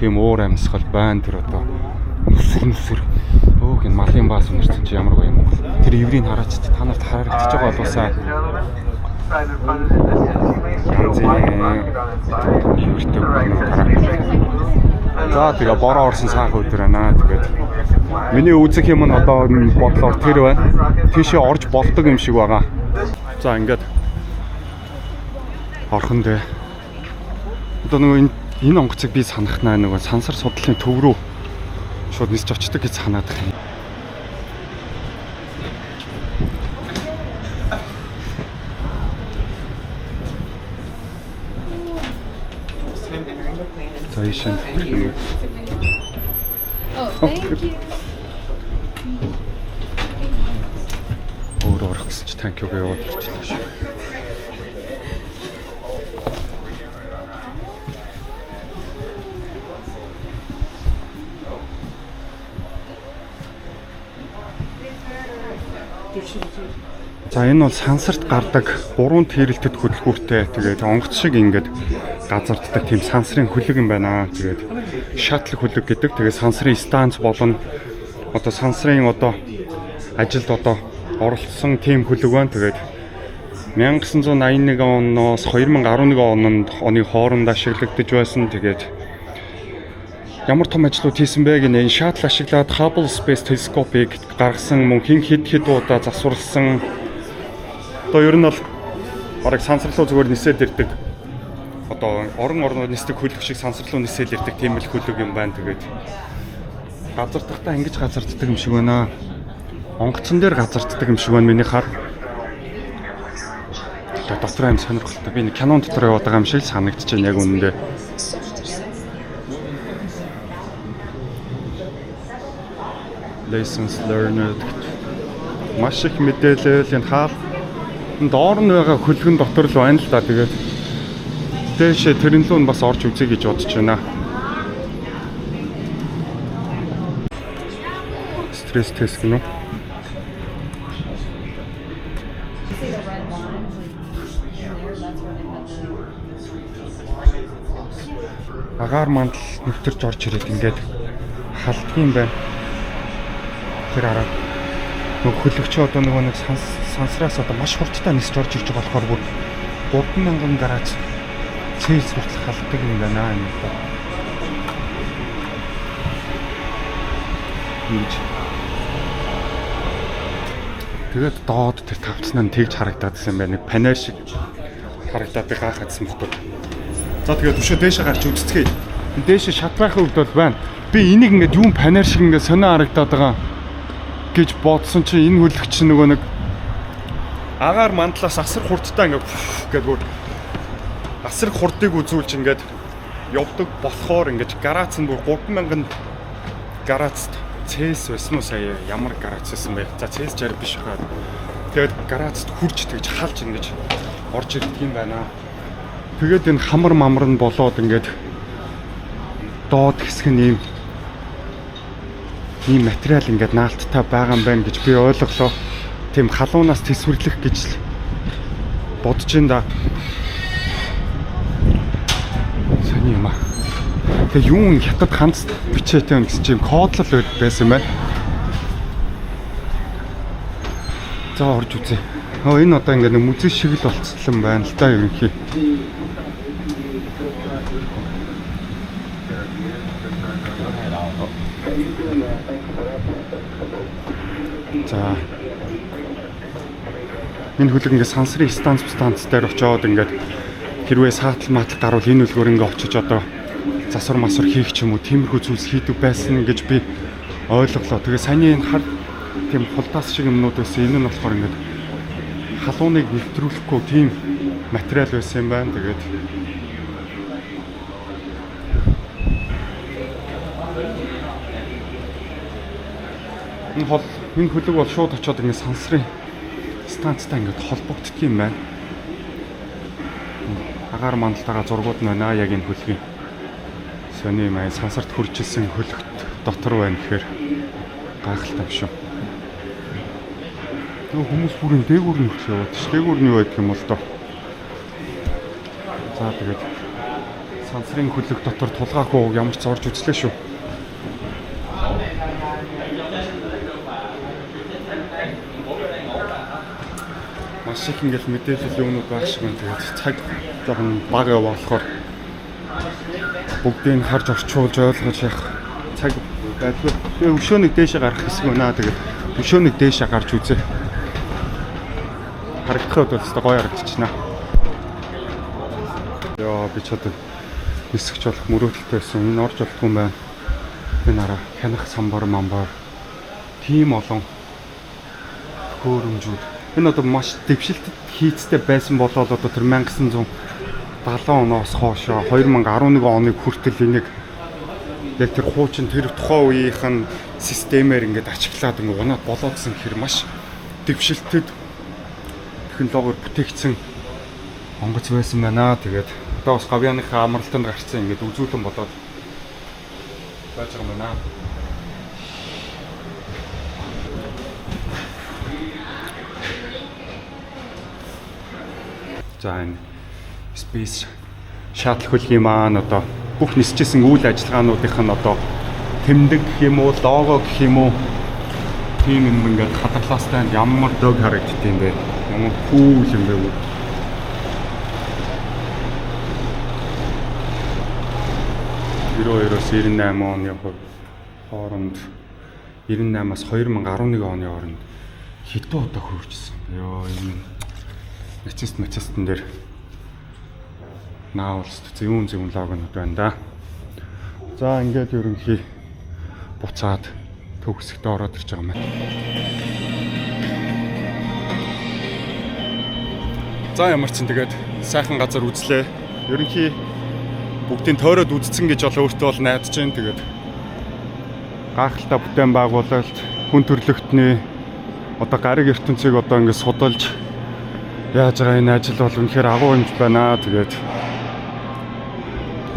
тийм уур амьсгал байна. Тэр одоо нүсэр өөх энэ малын баас үнэрсэн чи ямар гоё юм бол. Тэр иврийг хараач та нарт харагдчихж байгаа болоосаа ивэртэй үхрнүүд хараа. За тэгээ бороо орсон сайхан өдөр байна. Тэгээд миний үзэх юм нь одоо бодлоор тэр байна. Тийшээ орж болдог юм шиг байгаа. За ингээд орхон дээр одоо нөгөө энэ онгоцыг би санахнаа нөгөө сансар судлалын төв рүү шууд нисч очдөг гэж санаад байна. За ийшээ юм. Oh, thank you. Өөр орох гэсэн чи thank you гэж яваад ирчихлээ шүү. За энэ бол сансарт гардаг гурван тэрэлтэд хөдөлгүүртэй тэгээд онгоц шиг ингээд газарддаг тийм сансрын хөлөг юм байна. Тэгээд shuttle хөлөг гэдэг. Тэгээд сансрын станц болон одоо сансрын одоо ажилд одоо оролцсон тийм хөлөг байна. Тэгээд 1981 оноос 2011 онд оны хооронд ашиглагдаж байсан. Тэгээд ямар том ажлууд хийсэн бэ гэнэ энэ shuttle ашиглаад Hubble Space Telescope-ыг гаргасан мөн хэн хэд хэд удаа засварласан. Одоо ер нь бол бараг сансар руу зүгээр нисээд ирдэг. Одоо орон орноор нисдэг хөлөг шиг сансар руу нисээд ирдэг тийм л хөлөг юм байна. Тэгээд газардахдаа ингэж газарддаг юм шиг байна. Онгоцон дээр газарддаг юм шиг байна миний хар. Одоо дотор аим сонирхолтой. Би нэг кинон дотор яваад байгаа юм шиг санагдчихэв яг үнэндээ. Lessons learned. Маш их мэдээлэл энэ хаал доор нь байгаа хөлгөн дотор л байна л да. Тэгээд дээшээ тэрэн лүү нь бас орж үзье гэж бодож байна. Стресс тест гэнэ үү? Агаар мандал нэвтэрч орж ирээд ингээд халдгийн байна. Тэр араа нөгөө хөлөгч одоо нөгөө нэг сансраас одоо маш хурдтай нисч орж ирж байгаа болохоор бүр 3000 градус Цельс хүртэл халддаг юм байна энэ одоо. Ингэж. Тэгээд доод тэр тавцнаа нь тэгж харагдаадсан юм байна. Нэг панер шиг харагдаад би гайхаадсан бохгүй. За тэгээд өшөө дээшээ гарч үзцгээе. Дээшээ шатраахын хувьд бол байна. Би энийг ингээд юун панер шиг ингээд сонио харагдаад байгаа гэж бодсон чинь энэ хөлөгч нөгөө нэг агаар мандлаас асар хурдтай ингээд гэдэг бүр асар хурдыг үзүүлж ингээд явдаг болохоор ингээд гараац нь бүр 3000 гараац Цэс байсан уу сая ямар гараац байсан бэ? За Цэс 60 биш хаа. Тэгээд гараацд хурж тэгж халж ингэж орж ирдэг юм байна. Тэгээд энэ хамар мамар нь болоод ингээд доод хэсэг нь ийм материал ингээд наалттай байгаа юм байна гэж би ойлголоо. Тийм халуунаас тэсвэрлэх гэж л бодож ин да. Сони юм аа. Тэгээ юун хятад ханц бичээтэй юм гэсэн чинь кодлол байсан байна. За, орж үзье. Оо, энэ одоо ингээд нэг музей шиг л болцлон байна л да ерөнхий. За, энэ хөлөг ингээд сансрын станц дээр очиод, ингээд хэрвээ саатал маатал гарвал энэ хөлгөөр ингээд очиж одоо засвар масвар хийх ч юм уу, тиймэрхүү зүйлс хийдэг байсан гэж би ойлголоо. Тэгээ саяны энэ хар тийм хулдаас шиг юмнууд байсан. Энэ нь болохоор ингээд халууныг нэвтрүүлэхгүй тийм материал байсан юм байна. Тэгээд энэ хол энэ хөлөг бол шууд очиод ингээд сансрын станцтай ингээд холбогддог юм байна. Агаар мандалтайгаа зургууд нь байна яг энэ хөлгийн. Сони юм аа, сансарт хуржилсан хөлөгт дотор байна гэхээр гайхалтай биш үү? Нөгөө хүмүүс бүр энэ дээгүүр нь хүртэл яваад ш. Дээгүүр нь юу байдаг юм бол доо. За, тэгээд сансрын хөлөг дотор тулгаагүй ямар ч орж үзлээ шүү. Маш их ингээл мэдээлэл юунууд байх шиг байна. Тэгээд цаг жоохон бага яваа болохоор бүгдийг харж орчуулж ойлгож явах цаг байдгүй. Тэгээ өшөө нэг дээшээ гарах хэсэг байна. Тэгээд өшөө нэг дээшээ гарч үзье. Харагдах хувьд бол ёстой гоё харагдчихна. Йоо, би ч одоо нисгч болох мөрөөдөлтэй байсан. Энэ орж болдгүй юм байна. Энэ араа хянах самбар мамбар тийм олон хөөрөмжүүд. Энэ одоо маш дэвшилтэд хийцтэй байсан болоод одоо тэр 1970 оноос хойш 2011 оныг хүртэл энийг яг тэр хуучин тэр тухайн үеийнх нь системээр ингээд ачиглаад ингээд унаад болоодсэн гэхэр маш дэвшилтэд технологиор бүтээгдсэн онгоц байсан байна. Тэгээд одоо бас гавьяаныхаа амралтанд гарцсан ингээд үзүүлэн болоод байж байгаа юм байна. За, энэ Space Shuttle хөлгийн маань одоо бүх нисчихсэн үйл ажиллагаануудынх нь одоо тэмдэг гэх юм уу, лого гэх юм уу, тийм юм ингээд хадгалаастай ямар дог харагддсан юм бэ? Ямар cool юм бэ? 92-оос 98 оны хооронд, 98-аас 2011 оны хооронд хэдэн удаа хөрвжсэн. Йоо, энэ нацист нацистан дээр наавал зүүн зүүн логонууд байна да. За, ингээд ерөнхий буцаад төв хэсэгтээ ороод ирж байгаа юм байна. За, ямар ч юм тэгээд сайхан газар үзлээ. Ерөнхий бүгдийн тойроод үзсэн гэж бол өөртөө бол найдаж байна. Тэгээд гайхалтай бүтээн байгуулалт, хүн төрөлхтний одоо гариг ертөнцийг одоо ингээд судалж яаж байгаа энэ ажил бол үнэхээр агуу юм байна. Тэгээд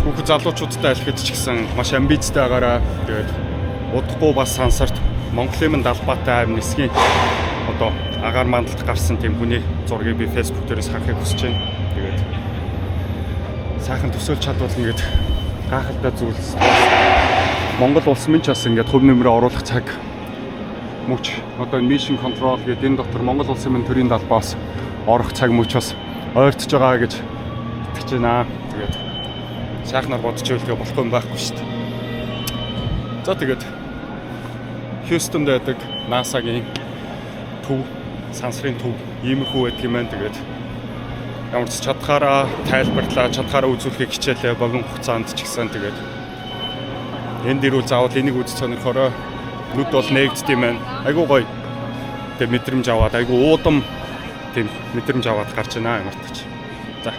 хүүхэд залуучуудтай алхад ч гэсэн маш амбицтай байгаараа. Тэгээд удахгүй бас сансарт Монголын минь далбаатай аим нисгийн одоо агаар мандалд гарсан тийм хүний зургийг би Facebook дээрээс харахыг хүсэж байна. Тэгээд сайхан төсөөлж чадвал ингээд гайхалтай зүйлс. Монгол улс минь ч бас ингээд хувь нэмрээ оруулах цаг мөч, одоо mission control гэдэг энэ дотор Монгол улсын минь төрийн далбаас орох цаг мөч бас ойртож байгаа гэж итгэж байна. Тэгээд сайхнаар бодож ивэл тэгээ болохгүй юм байхгүй шүү дээ. За, тэгээд Хьюстонд байдаг NASA-гийн төв, сансрын төв иймэрхүү байдаг юм байна. Тэгээд ямар ч чадхаараа тайлбарлаа, чадхаараа үзүүлэхийг хичээлээ богино хугацаанд ч гэсэн. Тэгээд энд ирвэл заавал энийг үзэж сонирхороо. Нүд бол нээгддэг юм байна. Айгуу гоё. Тэгээд мэдрэмж аваад, айгуу уудам тийм мэдрэмж аваад гарч байна ямар ч. За.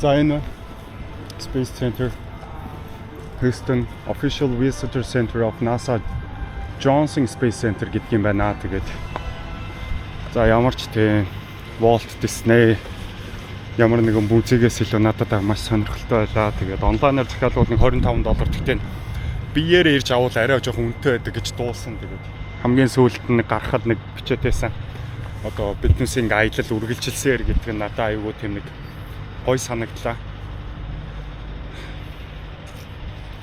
За, энэ Space Center Houston Official Visitor Center of NASA Johnson Space Center гэдэг юм байна. Тэгээд за, ямар ч тийм Walt Disney ямар нэгэн музейгээс илүү надад маш сонирхолтой байлаа. Тэгээд онлайнаар захиалбал нэг 25 доллар, гэхдээ биеэр ирж авал арай жоохон үнэтэй байдаг гэж дуулсан. Тэгээд хамгийн сүүлд нь гарахад нэг бичээтэйсэн. Одоо биднээс ингээ аялал үргэлжилсээр гэдэг нь надад аюулгүй тийм нэг гой санагдлаа.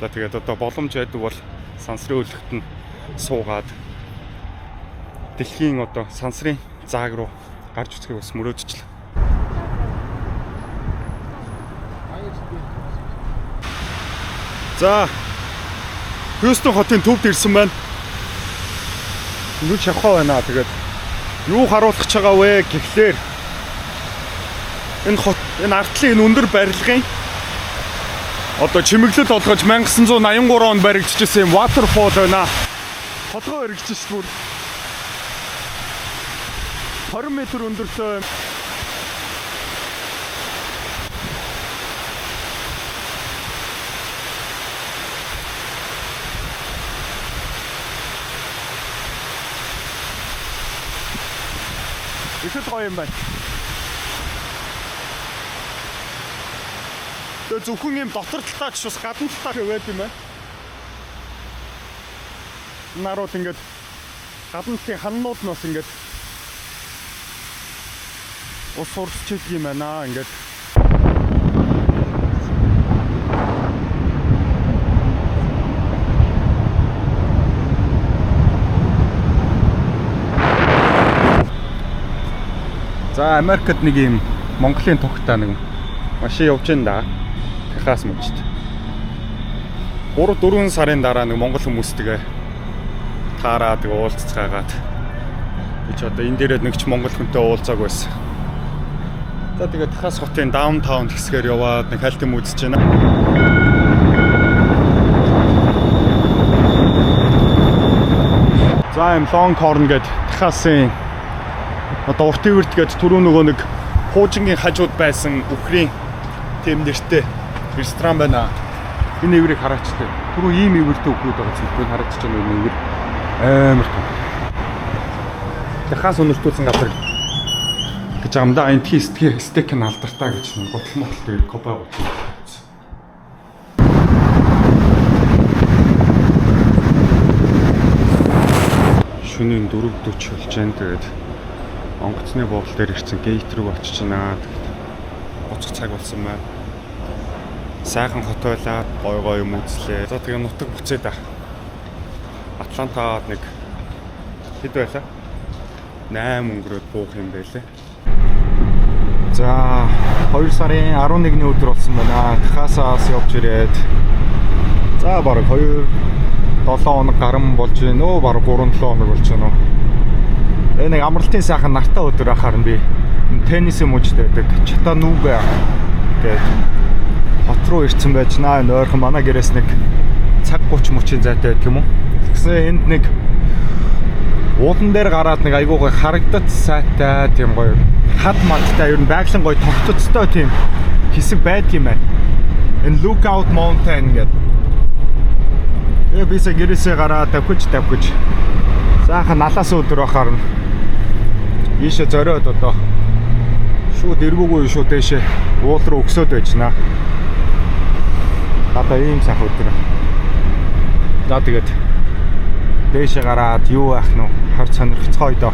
За, тэгээд одоо боломж байдаг бол сансрын хөлөгт нь суугаад дэлхийн одоо сансрын Зааг руу гарч үзэхийг бас мөрөөдчихлээ. За, Хьюстон хотын төвд ирсэн байна. Нүд шавхаа байна. Тэгээд юу харуулах ч байгаа вэ гэхлээр энэ хот, энэ артлын энэ өндөр барилгын одоо чимэглэл олгож 1983 онд баригдчихсан юм waterfall байна. Толгой эргэж шít бүр. 20 м өндөртэй. Их л гоё юм байна. Тэгээ зөвхөн юм дотор талдаа ч бас гадна талдаа байд юм байна. Нарууд ингээд гадна талын ханнууд нь бас ингээд ус урсч идэг юм байна ингээд. За, Америкт нэг юм Монголын тухтай нэг машин явж байна да. Техас мужид. 3 4 сарын дараа нэг монгол хүмүүстэйгээ таарад уулзцгаагаад би ч одоо энэ дээрээ нэг ч монгол хүнтэй уулзааг байсан. За, тэгээд Техас хотын downtown хэсгээр яваад нэг хальт юм үзэж байна. За, юм Longhorn гээд Техасын одоо урт ивэрт гээд түрүү нөгөө нэг хуужингийн хажууд байсан үхрийн тийм нэртэй ресторан байна. Энэ иврийг хараач тээ. Түрүү ийм ивэртэй үхрүүд байгаа зүйл харагдаж байна, энэ ивэр амар том. Техас өнөртүүлсэн газар гэж юм да. Энэ тхи steak нь алдартай гэж нэг гутал мотал дээр копай гутал. Шөнийн 4:40 болж байна. Тэгээд онгоцны буудлын дээр ирсэн, gate рүү очиж байна. Тэгээд буцах цаг болсон байна. Сайхан хот байлаа. Гой гой юм үзлээ. За, тэгээ нутаг буцъя да. Атлантад нэг хэд байлаа? 8 өнгөрөөд буух юм байлээ. За, 2 сарын 11-ний өдөр болсон байна. Техасаас явж ирээд за, бараг 2 7 хоног гарan болж байна өө, бараг 3 7 хоног болж байна уу. Тэгээ нэг амралтын сайхан нартай өдөр ахаар нь би Теннеси мужид байдаг Чаттануга гэдэг хот руу ирсэн байж наа. Энэ ойрхон, манай гэрээс нэг цаг 30 мөчийн зайтай байдаг юм уу. Тэгсэн энд нэг уулан дээр гараад нэг айгуу гоё харагдат сайтай, тийм гоё хад мадтай, ер нь байгалийн гоё тогтцтой тийм хэсэг байдаг юм байна. Энэ Lookout Mountain гэдэг. Тэгээ бисээ гэрээсээ гараад давхиж давхиж сайхан налаас өдөр байхаар нь ийшээ зориод одоо шууд эргүүгүй, шууд дээшээ уул руу өгсөд байж наа. Одоо ийм сайхан өдөр. За, тэгээд дээшээ гараад юу байх нь хар сонирхцгоё доо.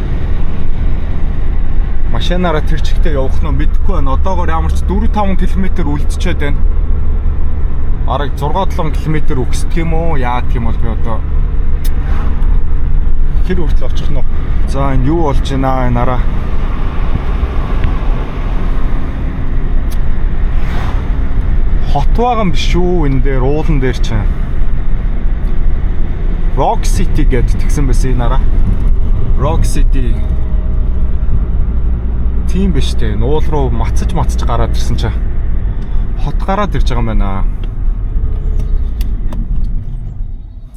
Машинаараа тэр чигтээ явах нь мэдэхгүй байна. Одоогоор ямар ч 4 5 км үлдчихэд байна. Араг 6 7 км өгсдөг юм уу? Яадаг юм бол би одоо хэр хүртэл очих нь вэ? За, энэ юу болж байна энэ араа? Хот байгаа юм биш үү, энэ дээр, уулан дээр чинь. Rock City гэдээ тэгсэн байсан энэ араа. Rock City. Тийм биш үү? Уул руу мацаж мацаж гараад ирсэн чинь хот гараад ирж байгаа юм байна.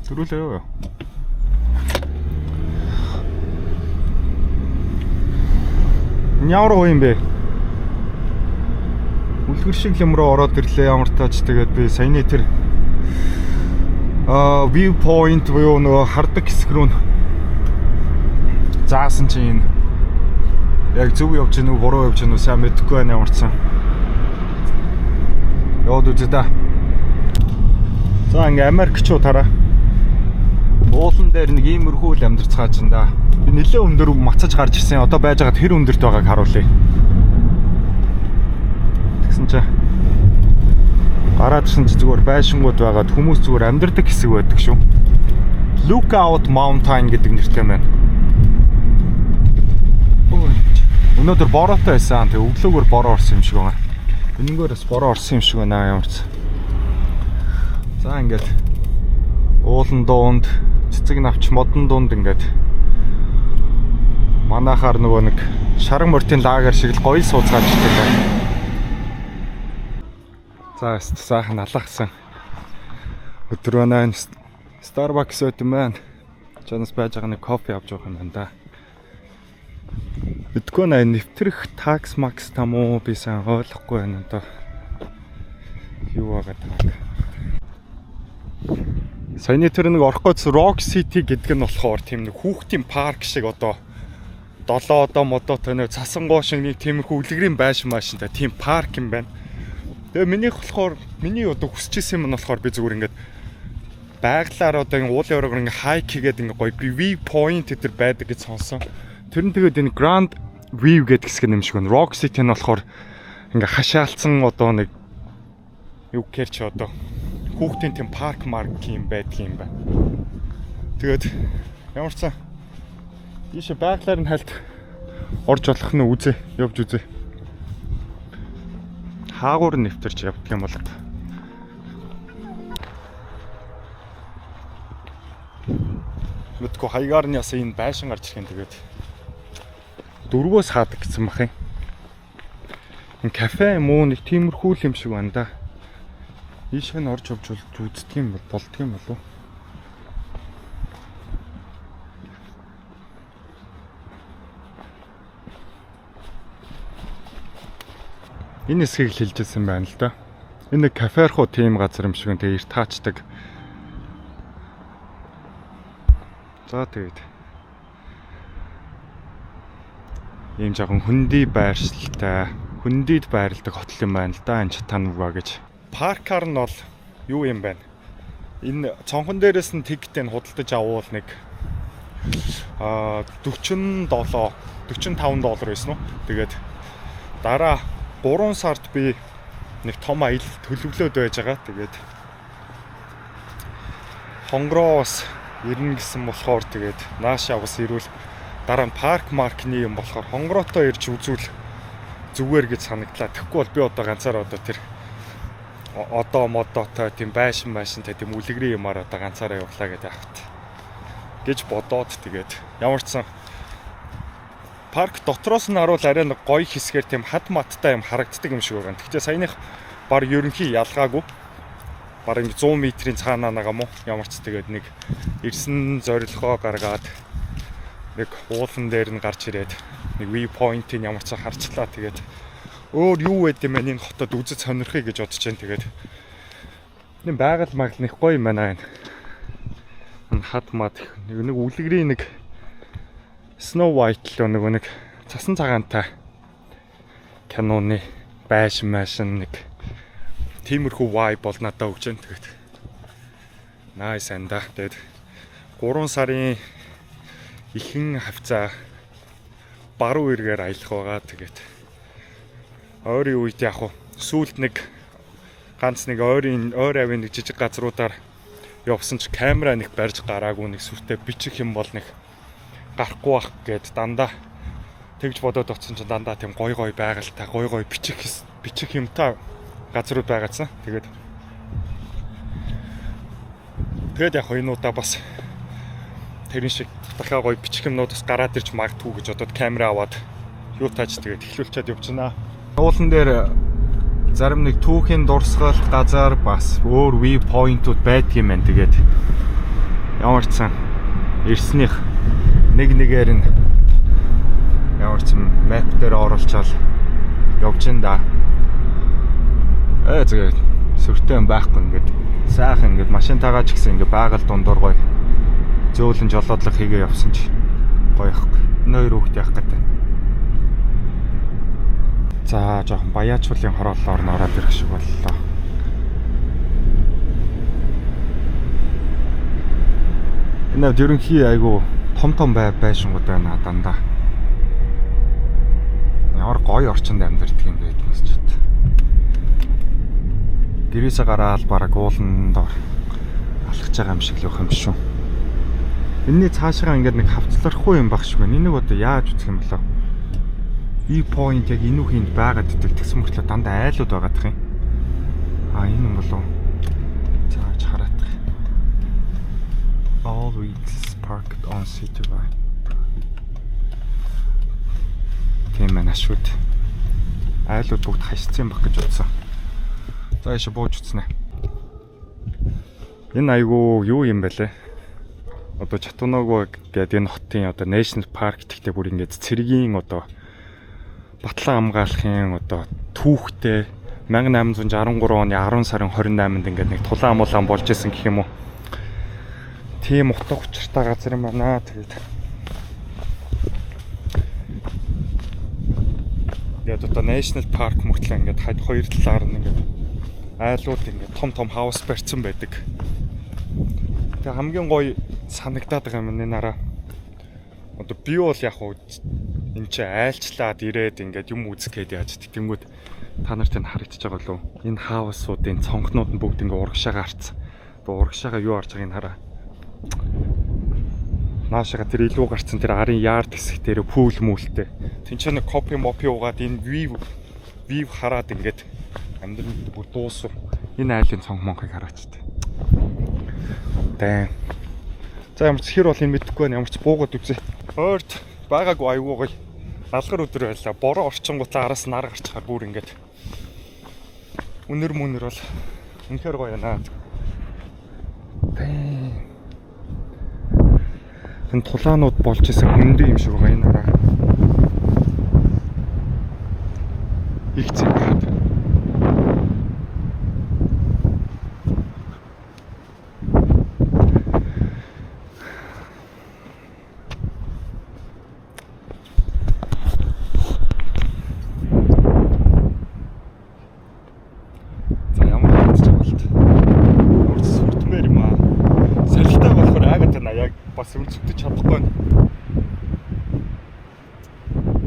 Төрүүлээ юу? Ямар гоё юм бэ? Үлгэр шиг юм руу ороод ирлээ ямар тач. Тэгээд би саяны тэр view point буюу нөгөө хардаг хэсэг рүү заасан чинь энэ яг зөв явж гэнэ үү, буруу явж гэнэ үү сайн мэдэхгүй байна ямар ч сан. Яваад үзье да. За, ингээ Америкчууд хараа. Уулан дээр нэг иймэрхүү л амьдарцгааж энэ да. Би нэлээд өндөр мацаж гарч ирсэн. Одоо байж байгаад хэр өндөрт байгааг харуулъя. Тэгсэн чинь гараад ирсэн чи зүгээр байшингууд байгаад хүмүүс зүгээр амьдардаг хэсэг байдаг шүү. Lookout Mountain гэдэг нэртэй байна. Ой. Өнөөдөр бороотой байсан. Тэгээ өглөөгөр бороо орсон юм шиг байгаа. Өнөнгөөр бас бороо орсон юм шиг байна ямар ч. За, ингээд уулан дунд, цэцэг навч модон дунд ингээд манайхаар нөгөө нэг шаран мөртийн лагер шиг л гоё сууцгааж ирдэг байна. За, сайхан алгасан өдөр байна. Starbucks байт юм байна. Чанаас байж байгаа нэг кофе авч явах юм байна да. Мэдгүй нэ, нэвтрэх tax max там уу, би сайн ойлгохгүй байна одоо. Юу байгаа тааг. Саяны тэр нэг орох гоц Rock City гэдэг нь болохоор тийм нэг хүүхдийн парк шиг, одоо долоо одоо модоотой нэг цасан гоо шиг нэг тиймэрхүү үлгэрийн байшин маашинтай тийм парк юм байна. Тэгээ минийх болохоор, миний одоо хүсэж исэн юм нь болохоор би зүгээр ингээд байглаар одоо ингээ уулын оройгоор ингээ hike хийгээд ингээ гоё view point гэдэг байдаг гэж сонсон. Тэр нь тэгээд энэ Grand View гэдэг хэсэг юм шиг байна. Rock City нь болохоор ингээ хашаалцсан одоо нэг юу гэхэр чи одоо хүүхдийн тийм парк марк юм байдаг юм байна. Тэгээд ямар ч сан ийшээ байглаар нь хальт орж болох нь үзээ, явж үзээ. Хаагуур нэвтэрч явдаг юм бол мэдгүй, хаягаар нь ясаа энэ байшин гарч ирэх юм. Тэгээд 4-өөс хаадаг гэсэн бах юм. Энэ кафе юм уу, нэг тиймэрхүү л юм шиг байна да. Ийшээ нь орж явж үздэг юм бол болдго юм болов уу? Энэ хэсгийг л хэлжсэн байна л да. Энэ нэг каферхуу тийм газар юм шиг, тэгээ эрт таачдаг. За, тэгээд ийм жоохон хөндөй байршилтай, хөндийд байрладаг хотол юм байна л да энэ Чаттануга гэж. Паркаар нь бол юу юм байна? Энэ цонхон дээрээс нь ticket ийг худалдаж авуул нэг 47 45 доллар байсан уу? Тэгээд дараа 3 сард би нэг том аялал төлөвлөөд байж байгаа. Тэгээд хонгороо бас ирнэ гэсэн болохоор, тэгээд наашаа бас ирвэл дараа нь парк маркны юм болохоор хонгороотой ирж үзвэл зүгээр гэж санагдлаа. Тэгэхгүй бол би одоо ганцаараа одоо тэр одоо модоотой тийм байшин байшинтай тийм үлгэрийн юмар одоо ганцаараа явлаа гэдэг ахт гэж бодоод, тэгээд ямар ч сан парк дотроос нь харуул арай нэг гоё хэсгээр тийм хад маттай юм харагддаг юм шиг байгаа. Гэхдээ саяных баг ерөнхий ялгаагүй. Баг ингэ 100 метрийн цаанаа нагаа мó ямар ч, тэгээд нэг ирсэн зорилгоо гаргаад нэг уулан дээр нь гарч ирээд нэг view point-ийг ямар ч харчлаа. Тэгээд өөр юу байд юм бэ, энэ хотод үзэж сонирхъя гэж бодож байна. Тэгээд энэ байгаль магал нэг гоё юм байна энэ. Энэ хад мад нэг үлгэрийн нэг Snow White л нөгөө нэг цасан цагаантай киноны байшин майшин, нэг тиймэрхүү vibe бол надад өгч байна. Тэгээд nice анда. Тэгээд 3 сарын ихэнх хавцаа баруун эргээр аялах байгаа. Тэгээд ойрын үед яг хуу сүүлд нэг ганц нэг ойрын ойр авийн нэг жижиг газруудаар явсан ч камера нэг барьж гараагүй, нэг сүртэй бичих юм бол нэг гарахгүй бах гэд дандаа тэгж бодоод очсон чинь дандаа тийм гой гой байгальтай, гой гой бичих бичих юмтай газрууд байгаадсан. Тэгээд яг энэ удаа бас тэрэн шиг дахиад гоё бичих юмнууд бас гараад ирж магадгүй гэж бодоод камера аваад юу тааж тэгээд эхлүүлчихэд явчихна. Уулан дээр зарим нэг түүхийн дурсгалт газар, бас өөр view point-ууд байдаг юм байна. Тэгээд ямар ч сан ирснийх нэг нэгээр нь ямар ч map дээр оруулчаал явж ин да. Зүгээр сүртэй юм байхгүй, ингээд сайхан ингээд машинтайгаа ч гэсэн ингээд байгаль дундуур гоё зөөлөн жолоодлого хийгээ явсан чи гоё ихгүй. Энэ хоёр хүүхэд явах гэдэг. За, жоохон баяачуулын хорооллоор нь ороод ирэх шиг боллоо. Энэ авд ерөнхий айгу том том байшингууд байна дандаа. Ямар гоё орчинд амьдардаг юм бэ гэдгээс ч. Гэрээсээ гараал бараг уулан доор алхаж байгаа юм шиг л явах юм шүү. Энийний цаашгаа ингээд нэг хавцлахгүй юм баг шиг байна. Энийг одоо яаж үзэх юм болоо? E point яг энэ үхэнд байгаад идэг. Тэгсэн мөртлөө дандаа айлууд байгаад тах юм. А энэ юм болов. Зааж хараадах. All vehicles parked on city right. Тийм байна шүд. Айлууд бүгд хашсан байх гэж бодсон. За ийшээ бууж үзнэ. Энэ айгуу юу юм бэ лээ? Одоо Chattanooga гэдэг энэ хотын одоо National Park гэхдээ бүр ингээд цэргийн одоо батлан хамгаалахын одоо түүхтэй 1863 оны 10 сарын 28-нд ингээд нэг тулаан мулаан болж исэн гэх юм уу. Тийм утга учиртай газар юм байна. Тэгээд ингээд одоо National Park мөртлөө ингээд хад хоёр талаар нь ингээд айлууд ингээд том том house барьсан байдаг. Тэгээ хамгийн гоё санагдаад байгаа юм энэ нараа. Одоо би бол яг уу энэ чи айлчлаад ирээд ингээд юм үзэх гээд яаж тэнгүүд та нарт энэ харагдаж байгаа болов. Энэ house уудын цонхнууд нь бүгд ингээд урагшаага харцсан. Одоо урагшаага юу харж байгааг нь хараа. Наашаага тэр илүү гарцсан тэр арын yard хэсэг дээр pool мүлтэй. Тин ч нэг кофе мопи уугаад энэ view хараад ингээд амьдрал нь бүр дуусав. Энэ айлын цонх монхыг хараач тээ. Дайн. За ямар ч хэр бол энэ мэдэхгүй байна. Ямар ч буугаад үзье. Ойрт байгаагүй айгуу гоё. Налгар өдөр байлаа. Бороо орчингуутлаа араас нар гарчхаар бүр ингээд үнэр мүнэр бол үнэхээр гоё байна. Дайн. Энэ тулаанууд болж исэн хөндөн юм шиг байгаа энэ хараа. Их зэг хад. За ямар харагдаж байгаа болт. Ямар ч сүрдмээр юм аа. Салхитай болохоор айгаад байна. Яг бас үнцэгдэж чадахгүй байна.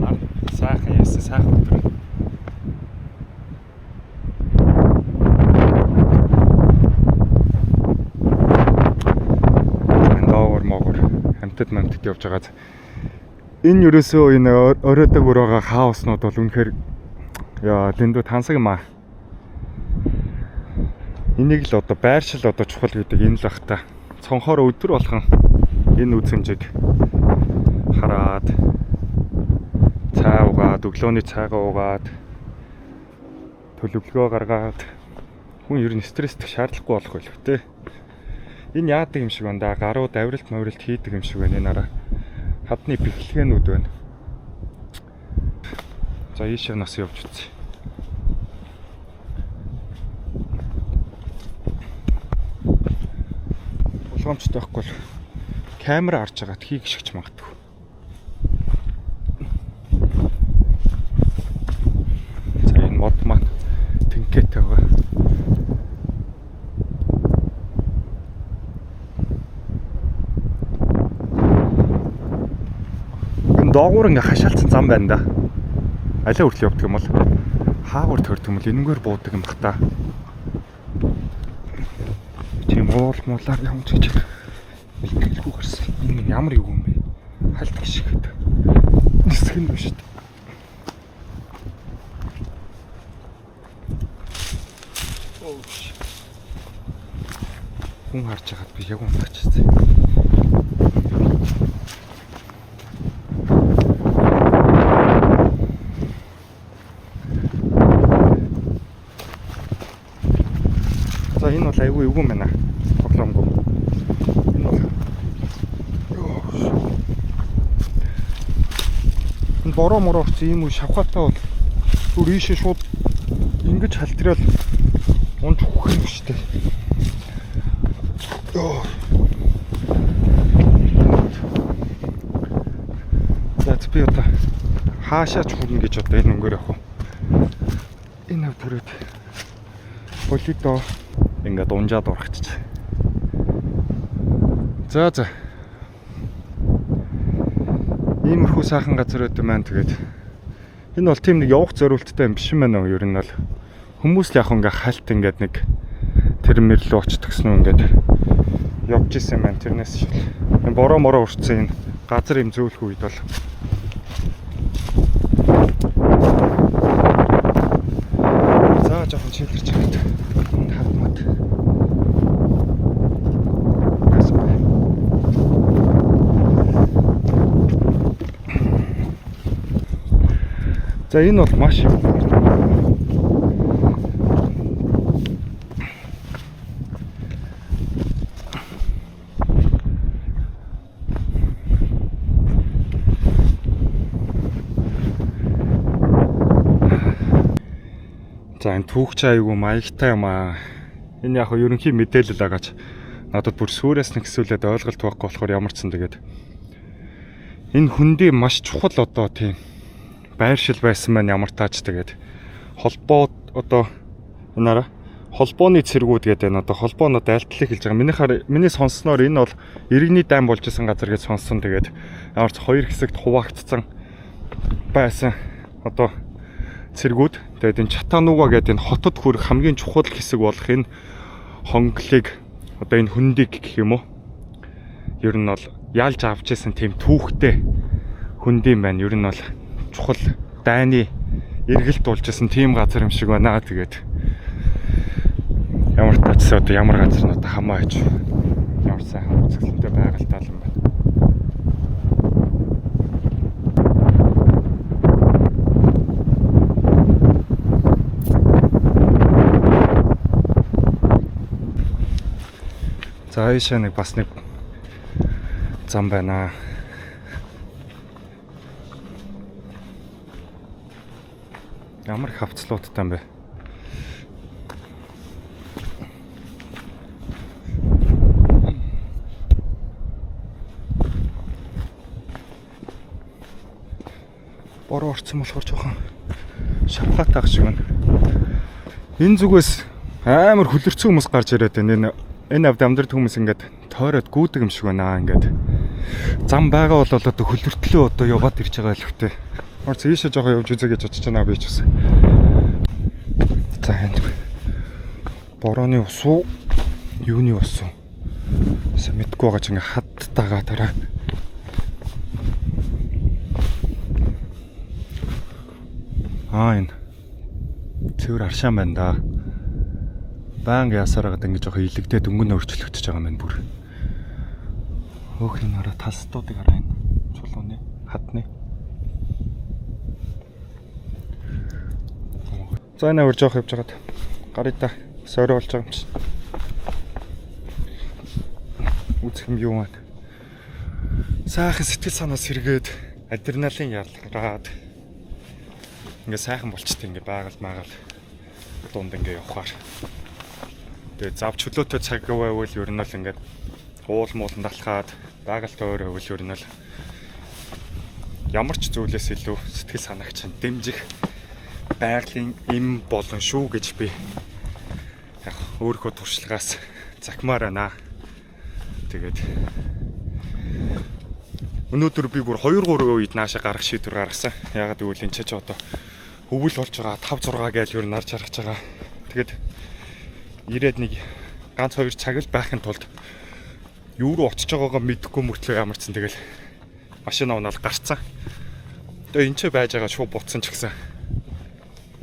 Нар сайхан яасан сайхан өдөр. Энэ доогор могор хамтад мамтад явж байгаа. Энэ ерөөсөө энэ оройдог өрөөгөө house нууд бол үнэхээр яа дэндүү тансаг юм аа. Энийг л одоо байршил одоо чухал гэдэг энэ л бах та. Цонхоор өдөр болгон энэ үзэмжийг хараад цай уугаад, өглөөний цайгаа уугаад, төлөвлөгөө гаргаад хүн ер нь стресстэх шаардлагагүй болох байлгүй те. Энэ яадаг юм шиг байна да. Гарууд авиралт мавиралт хийдэг юм шиг байна энэ араа. Хадны бэхлэгээнүүд байна. За ийшээ нас явж үзье. Болгоомжтой байхгүй бол камера харж байгаад хийг шигч магадгүй. За энэ мод маань тэнхээтэй байгаа. Энэ доогуур ингээ хашаалцсан зам байна да. Алиа хүртэл явдаг юм бол хаагур төрдөг юм бол энэнгээр буудаг юм бах та. Тийм уул муулаар явж гэж бэлтгэлгүй гарсан. Энэ ямар юу юм бэ? Хальт гიშгэхэд. Нисэх нь биш үү? Хүн харж байгаад би яг унтчихсан. За энэ бол айгүй эвгүй байна. Тоглоомгүй. Энэ бол энэ бороо мороо орсон ийм үе шавхаатай бол бүр ийшээ шууд ингэж халтраал унж хөөх юм шүү дээ. За би одоо хаашаа ч хүрнэ гэж одоо энэ өнгөөр явах уу. Энэ хав түрээд болидо ингээд унжаад урагччих. За за. Иймэрхүү сайхан газар байд юм байна. Тэгээд энэ бол тийм нэг явах зориулттай юм биш юм байна уу? Ер нь бол хүмүүс л яг ингээ хальт ингээд нэг тэр мэрлүү очтгсон уу ингээд явж исэн юм байна. Тэрнээс шил. Энэ бороо мороо урцсан энэ газар юм зөөлөх үед бол жоохон chill-эрч байгаад хадмад. Байсан бай. За, энэ бол маш их. За, энэ түүхч аягүй маягтай юм аа. Энэ яг хөө ерөнхий мэдээлэл агаач надад бүр сүрээс нэг хэсүүлээд ойлголт байхгүй болохоор ямар ч сан тэгээд энэ хөндий маш чухал одоо тийм байршил байсан маань ямар таач тэгээд холбоо одоо энэ араа холбооны цэргүүд гэдэг энэ одоо холбоонод айлтлыг хэлж байгаа. Миний сонссноор энэ бол иргэний дайн болж исэн газар гэж сонссон. Тэгээд ямар ч хоёр хэсэгт хуваагдсан байсан одоо цэргүүд. Тэгээд энэ Чатануга гэдэг энэ хотод хүрэх хамгийн чухал хэсэг болох энэ хонглыг одоо энэ хөндийг гэх юм уу? Ер нь бол ялж авч исэн тийм түүхтэй хөндий юм байна. Ер нь бол чухал дайны эргэлт болж исэн тийм газар юм шиг байна. Тэгээд ямар тач одоо ямар газар нь одоо хамаа хийж ямар сайхан үзэсгэлэнтэй байгальтай юм байна. За, ийшээ нэг бас нэг зам байна. Ямар их хавцлуудтай юм бэ? Бороо орсон болохоор жоохон шавхаатай ах шиг байна. Энэ зүгээс амар хөлөрцөн хүмүүс гарч ирээд байна. Энэ авд амьдрал хүмүүс ингээд тойроод гүйдэг юм шиг байна ингээд. Зам байгаа бол одоо хөлөртлөө одоо яваад ирж байгаа л хөтэй. Орц ийшээ жоохон явж үзье гэж бодож байна би ч гэсэн. За, энд борооны ус уу? Юуны ус уу? Сайн мэдгүй байгаа ч ингээ хадтайгаа дараа. Аа, энэ цэвэр аршаан байна да. Баян ясаар хагаад ингэ жоохон илэгдээд өнгө нь өөрчлөгдөж байгаа юм байна бүр. Хөөх энэ хараа, талстуудыг хараа, энэ чулууны хадны. За, энэ өөр жоох явж байгаад гарыг та сойр болж байгаа юм чинь. Үзэх юм юу байна. Сайхан сэтгэл санаа сэргээд, адреналин ялгараад ингээ сайхан болчтой, ингээ байгаль магаал дунд ингээ явхаар. Тэгээ зав чөлөөтэй цаг байвал ер нь л ингээд уул мууланд алхаад, байгальтай өөр байвал ер нь л ямар ч зүйлээс илүү сэтгэл санаагч чинь дэмжих байгалийн эм болон шүү гэж би яг өөрийнхөө туршлагаас захимаар байна. Тэгээд өнөөдөр би бүр 2 3 үед нааша гарах шийдвэр гаргасан. Ягаад гэвэл энэ ч одоо өвөл болж байгаа, 5 6 гээл ер нь нар чаргаж байгаа. Тэгээд ирээд нэг ганц хоёр цаг л байхын тулд юу руу очиж байгаагаа мэдэхгүй мөртлөө ямар ч сан тэгэл машина унаал гарцсан. Тэгээ энэ ч байж байгаа шууд буцсан ч гэсэн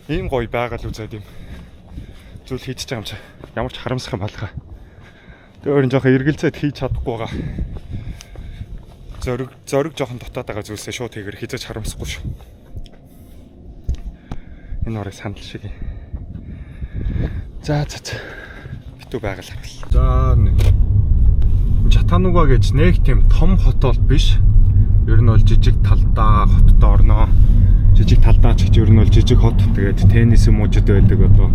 ийм гоё байгаль үзээд юм зүйл хийж байгаа юм чи ямар ч харамсах юм балгаа. Тэгээ өөр нь жоохон эргэлзээд хийж чадахгүй байгаа. Зориг зориг жоохон дутаад байгаа зүйлсээ шууд хийгэр хизээж харамсахгүй шүү. Энэ орыг сандал шиг. За за за. Битүү байгаль харвал. За, Чатануга гэж нэг тийм том хот бол биш. Ер нь бол жижиг талдаа хотод орноо. Жижиг талдаа ч гэж ер нь бол жижиг хот. Тэгээд Теннеси мужид байдаг, одоо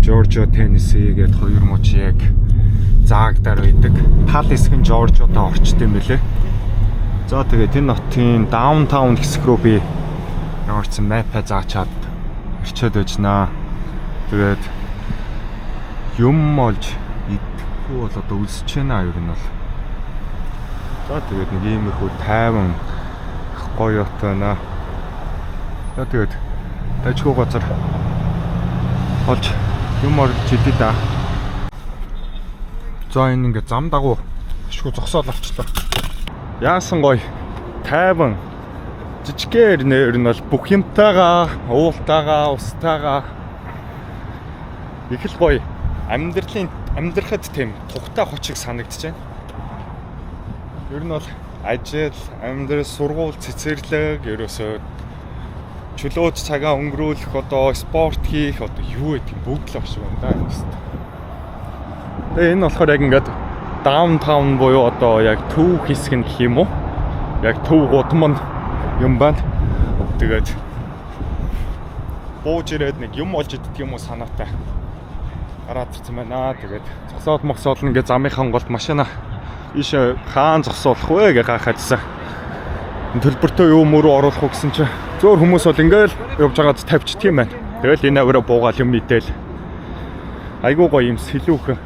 Жоржиа, Теннеси гээд хоёр муж яг заагдар байдаг. Тал хэсэг нь Жоржиодоо орчд юм бэлээ. За, тэгээд энэ хотын downtown хэсэг рүү би ямар ч map-а заачаад ирчээд байжнаа. Тэгээд юм олж идэхгүй бол одоо үлсэж байна ер нь бол. За, тэгээд нэг иймэрхүү тайван гоё хот байна. За, тэгээд дажгүй газар олж юм орж идэ да. За, энэ ингээ зам дагуу ашгүй зогсоол авчлаа. Яасан гоё тайван жижигээр нэр нь бол бүх юмтайгаа, уултайгаа, устайгаа. Их л гоё амьдралын амьдрахад тийм тухтай хот шиг санагдаж байна. Ер нь бол ажил, амьдрал, сургууль, цэцэрлэг ерөөсөө чөлөөт цагаа өнгөрөөлөх, одоо спорт хийх, одоо юу гэдэг юм бүгд л шиг байна да энэ тест. Тэгээ энэ болохоор яг ингээд downtown буюу одоо яг төв хэсэг нь гэх юм уу? Яг төв гудам нь юм байна. Тэгээд бууж ирээд нэг юм олж иддэг юм уу санаатай гараад ирсэн байна. Тэгээд зогсоол могсоол нь ингээд замынхаа голд машина ийшээ хаан зогсоолох вэ гэж гайхаадсан. Төлбөртөө юу мөрөө оруулах уу гэсэн чинь зөөр хүмүүс бол ингээл явж байгаад тавьчихдаг юм байна. Тэгэл энэ авираа буугаал юм идээл. Айгуу гоё юм сэлүүхэн.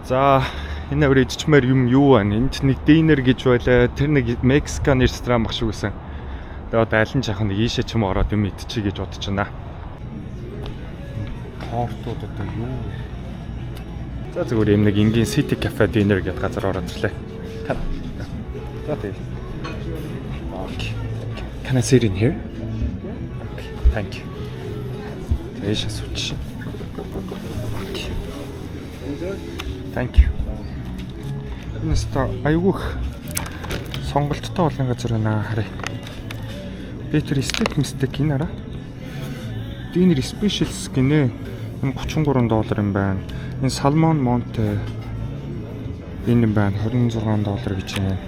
За, энэ авир ичмээр юм юу байна? Энд нэг dinner гэж байлаа. Тэр нэг Mexican ресторан баг шиг байсан. Тэгээ одоо аль нь жаахан нэг ийшээ ч юм ороод юм идчихье гэж бодож байна. Тортууд одоо юу? За, зүгээр юм нэг энгийн City Cafe Dinner гэдэг газар ороод ирлээ. За, тэгээ. Okay. Can I sit in here? Okay. Thank you. Тийш асууч. Okay. Thank you. Энэ ста айгүйх сонголттой олон газар байна, харъя. Би тэр steak мистек энэ араа. Dinner specials гинэ. Энэ 33 доллар юм байна. Энэ salmon monte энэ юм байна, 26 доллар гэж байна.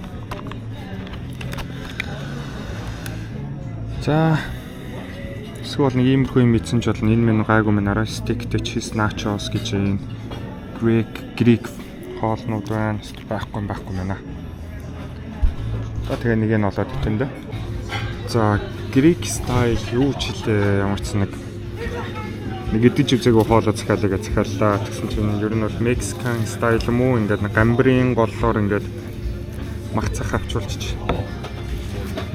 За, эсвэл нэг иймэрхүү юм идсэн ч болно. Энэ минь гайгүй минь араа steak тэй cheese nachos гэж байна. Greek хоолнууд байна. Эсвэл байхгүй юм, байхгүй байна. За, тэгээ нэг нь олоод идэв дээ. За, Greek style юу ч хэлээ, ямар ч нэг идэж үзээгүй хоолоо захиалаа захиаллаа. Тэгсэн чинь ер нь бол Mexican style юм уу, ингээд нэг гамбрын голлоор ингээд мах цах авчулчих.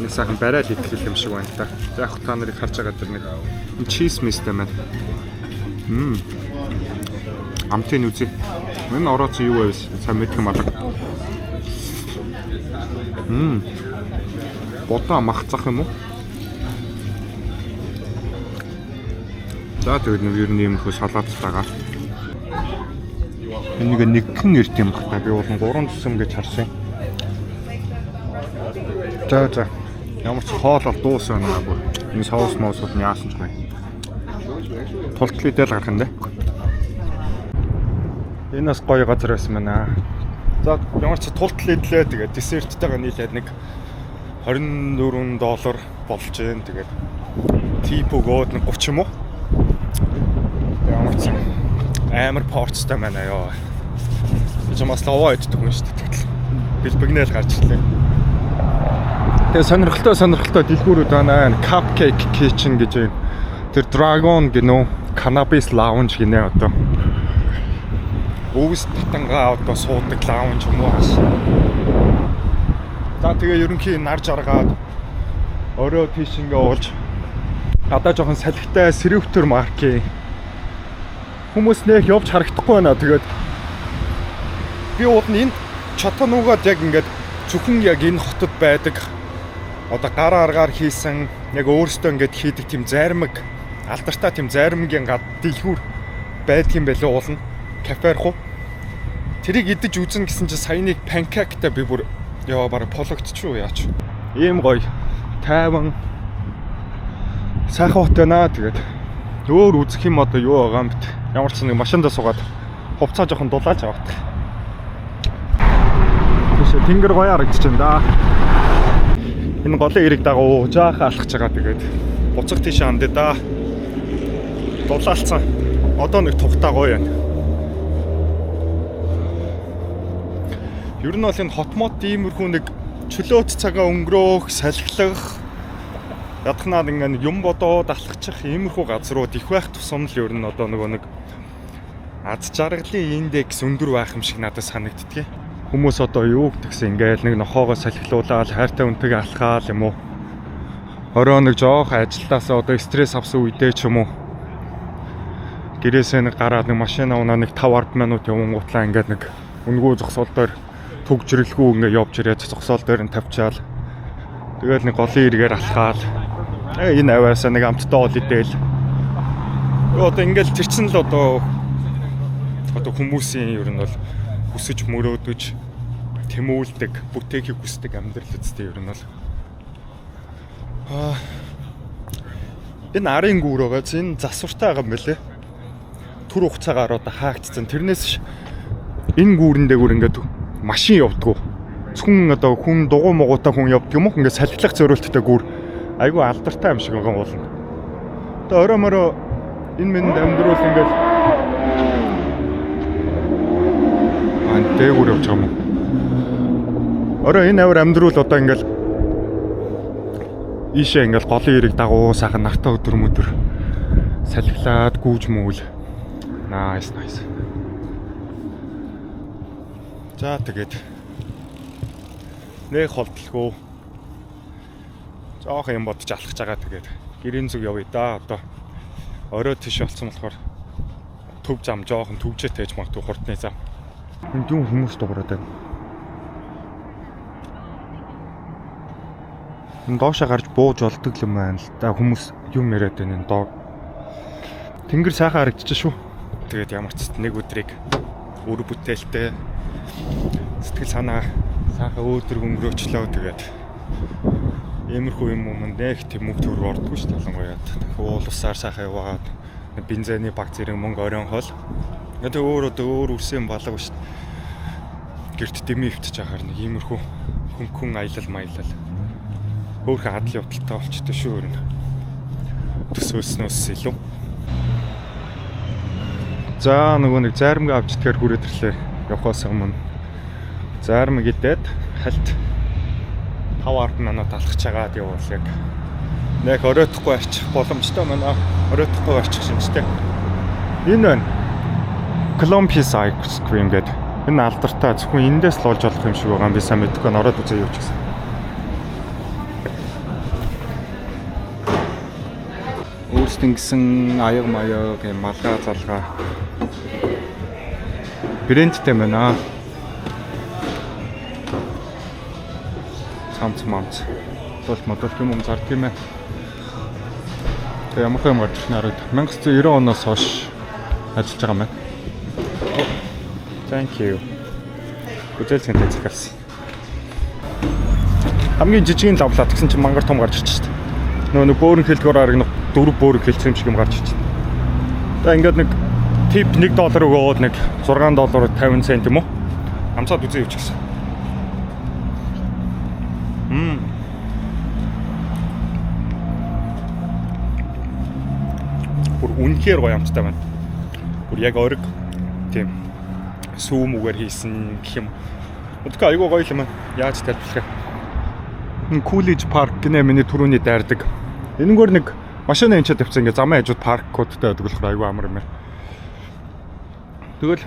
Нэг сайхан барайл идэх юм шиг байна та. За, яг та нарыг харж байгаа тэр нэг cheese мистэй байна. Амтын үзье. Энэ орооц юу байв? Сайн мэдэх юм алга. Будаа мах цах юм уу? За, тэгээд нэг ер нь иймэрхүү салааттайгаа. Энийг нэгхэн эрт юм бах та. Би бол 3 төсөм гэж харсан. За. Ямар ч хоол бол дуус байна бүр. Энэ соус моусууд нь яасан ч гоё. Тултал идэл гарах юм дээ. Энэ бас гоё газар байсан байна. За, ямар ч тултал идлээ, тэгээд десерттайгаа нийлээд нэг 24 доллар болж гэн, тэгээд tip өгөөд нэг 30 юм уу? Ямар ч амар порцтой байна ёо. Би ч бас лаваа иддэг хүн шүү дээ. Тэгтэл бэлбэгнээл гарч ирлээ. Тэгээ сонирхолтой дэлгүүрүүд байна. Cupcake Kitchen гэж юм. Тэр Dragon гинүү, Cannabis Lounge гинэ одоо. Өвс татангаа одоо суудаг lounge юм уу хаш. За, тэгээ ерөнхий нар жаргаад орой тийш ингээ уулж гадаа жоохон салхитай сэрүүхтэр маркийн хүмүүс нэх явж харагдахгүй байна. Тэгээд би уул нь энэ Чаттанугад яг ингээд зөвхөн яг энэ хотод байдаг одоо гар аргаар хийсэн, яг өөрсдөө ингээд хийдэг тийм зайрмаг, алдартай тийм зайрмагийн гад дэлгүүр байдаг юм байлээ уул нь кафе руу. Тэрийг идэж үзнэ гэсэн чинь саяны pancake тай би бүр яа бараг пологдчихв яач. Ийм гоё тайван сайхан хот байна. Тэгээд өөр үзэх юм одоо юу байгаа юм бит. Ямар ч нэг машиндаа суугаад хувцаа жоохон дулааж авах. Тийш тэнгэр гоё харагдаж байна да. Энэ голын эрэг дагуу жаахан алхаж байгаа, тэгээд буцах тийш андаа да. Дулаалцсан. Одоо нэг тухтаа гоё байна. Ер нь бол энэ хот мот иймэрхүү нэг чөлөөт цагаа өнгөрөөх, салхилах, ядхнаад ингээ нэг юм бодоод алхачих иймэрхүү газрууд их байх тусам л ер нь одоо нөгөө нэг аз жаргалын индекс өндөр байх юм шиг надад санагддгийг. Хүмүүс одоо юу гэдгсэн ингээл нэг нохоогоо салхилуулаад хайртай үнтэйг алхаал юм уу. Орой нэг жоох ажилдаасаа одоо стресс авсан үедээ ч юм уу. Гэрээсээ нэг гараад нэг машина унаа нэг 5 10 минут явангуутлаа ингээд нэг үнгүү зогсоол дээр түгжрэлгүй ингээ явж ирээд зогсоол дээр нь тавьчаал. Тэгэл нэг голын эргээр алхаал. Энэ аваасаа нэг амттай ол идээл. Одоо ингээл тэр чинь л одоо хүмүүсийн ер нь бол хүсэж мөрөөдөж тэмүүлдэг, бүтээхийг хүсдэг амьдрал үсттэй ер нь бол. Энэ арын гүүр байгаа. Энэ засвартай байгаа юм билээ. Түр хугацаагаар одоо хаагдцсан. Тэрнээс энэ гүүрэн дээгүүр ингээд машин явдгүү. Зөвхөн одоо хүн дугуй мугуутай хүн явдаг юм уу? Ингээд салхилах зориулттай гүүр. Айгүй алдартай юм шиг байгаа уулна. Одоо орой морой энэ мэнд амьдруул ингээд дээгүүр явж байгаа юм уу? Орой энэ авир амьдруул одоо ингээд ийшээ ингээд голын эрэг дагуу сайхан нартай өдөр мөдөр салхилаад гүүж мүүл. Nice nice. За тэгээд нэг холдлого. Жохон юм бодож алхаж байгаа тэгээд гэрийн зүг явъя да. Одоо орой тийш болсон болохоор төв зам жоохон төвжээ тээж магадгүй хурдны зам. Энд юм хүмүүс дуурайд байна. Энэ доошоо гарч бууж олдог юм байна л да. Хүмүүс юм яриад байна энэ доор. Тэнгэр сайхан харагдчих шүү. Тэгээд ямар ч нэг өдрийг үр бүтээлтэй сэтгэл санаа сайхан өөдрөг өнгөрөөчлөө. Тэгээд иймэрхүү юм юм нэг тийм мөнгө төгрөг ордоггүй шүү дээ. Ялангуяа уул усаар сайхан яваад бензиний баг зэрэг мөнгө оройн хол. Тэгээд өөр одоо өөр үрсэн балаг шүү дээ. Гэрт дэмий өвтөж ахаар нэг иймэрхүү хөнгөн аялал маялал хөөрхөн адал явдалтай болчтой шүү ер нь. Төсөөлснөөс илүү. За нөгөө нэг зайрамгаа авч идэхээр хүрээд ирлээ. Явхаас өмнө зайрамг идээд хальт 5-10 минут алхаж чагаад явуул яг нэг оройтхгүй арчих боломжтой байна. Оройтхгүй арчих шинжтэй. Энэ байна. Columbus Ice Cream гэдэг. Энэ алдартай зөвхөн эндээс л олж олох юм шиг байгаа юм би сайн мэдэхгүй. Ороод үзье юу ч гэсэн. Өөрсдөн гэсэн аяг маяг юм малгай залгаа брэндтэй байна. Цамц мамц. Бол модул юм юм зард юм ээ. Тэгээ ямар юм гарч ирсэн хараад 1990 оноос хойш ажиллаж байгаа юм байна. Thank you. Гүзэл цэнтэй захиалсан. Хамгийн жижигэн лавлаа тэгсэн чинь мангар том гарч ирчих шүү дээ. Нөгөө нэг бөөрн хэлдгээр арга нэг дөрөв бөөрн хэлсэн юм шиг юм гарч ирчих. Тэгээ ингээд нэг тип $1 өгөөд нэг $6.50 цент юм уу? Амсаад үзээ явчих гэсэн. Бүр үнэхээр гоё амттай байна. Бүр яг ориг тийм сүүм үгээр хийсэн гэх юм. Удаа айгүй гоё юм. Яаж тайлбарлах вэ? Coolidge Park гинэ миний түрүүний дайрдаг. Энэгээр нэг машина энэ ч тавьсан ингээ замын хажууд паркуудтай байдаг болохоор айгүй амар юм байна. Тэгвэл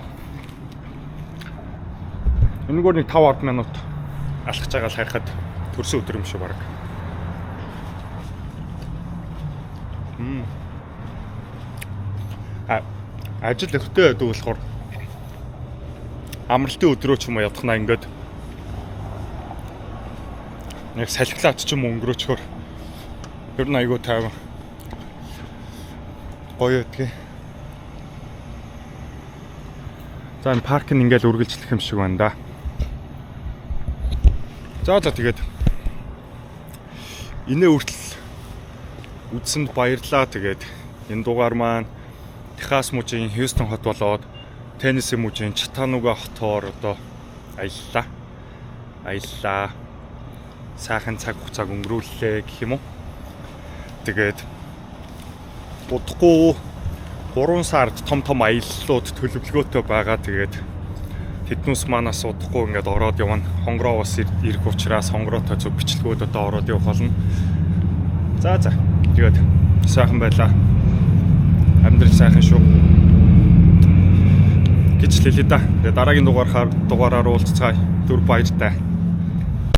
энэгээр нэг 5-10 минут алхаж байгаа л харахад төрсөн өдөр юм шиг баг. Ажил ихтэй байдаг болохоор амралтын өдрөө ч юм уу ядахнаа ингээд нэг салхилаач ч юм өнгөрөөчхөр ер нь айгүй тайван гоё байдгийг. За энэ парк нь ингээл үргэлжлэх юм шиг байна да. За за тэгээд инээ хүртэл үзсэнд баярлалаа. Тэгээд энэ дугаар маань Техас мужийн Хьюстон хот болоод Теннесси мужийн Чаттануга хотоор одоо аяллаа. Аяллаа. Сайхан цаг хугацааг өнгөрүүллээ гэх юм уу. Тэгээд удахгүй 3 сард том том аяллууд төлөвлөгөөтэй байгаа. Тэгээд тэднүүс манаас удахгүй ингээд ороод явна. Хонгороо бас ирэх учраас хонгороотой зүг бичлэгүүд одоо ороод явах болно. За за. Тэгээд сайхан байлаа. Амьдрал сайхан шүү гэж хэлье да. Тэгээд дараагийн дугаараар уулзцгаая. Түр баяртай.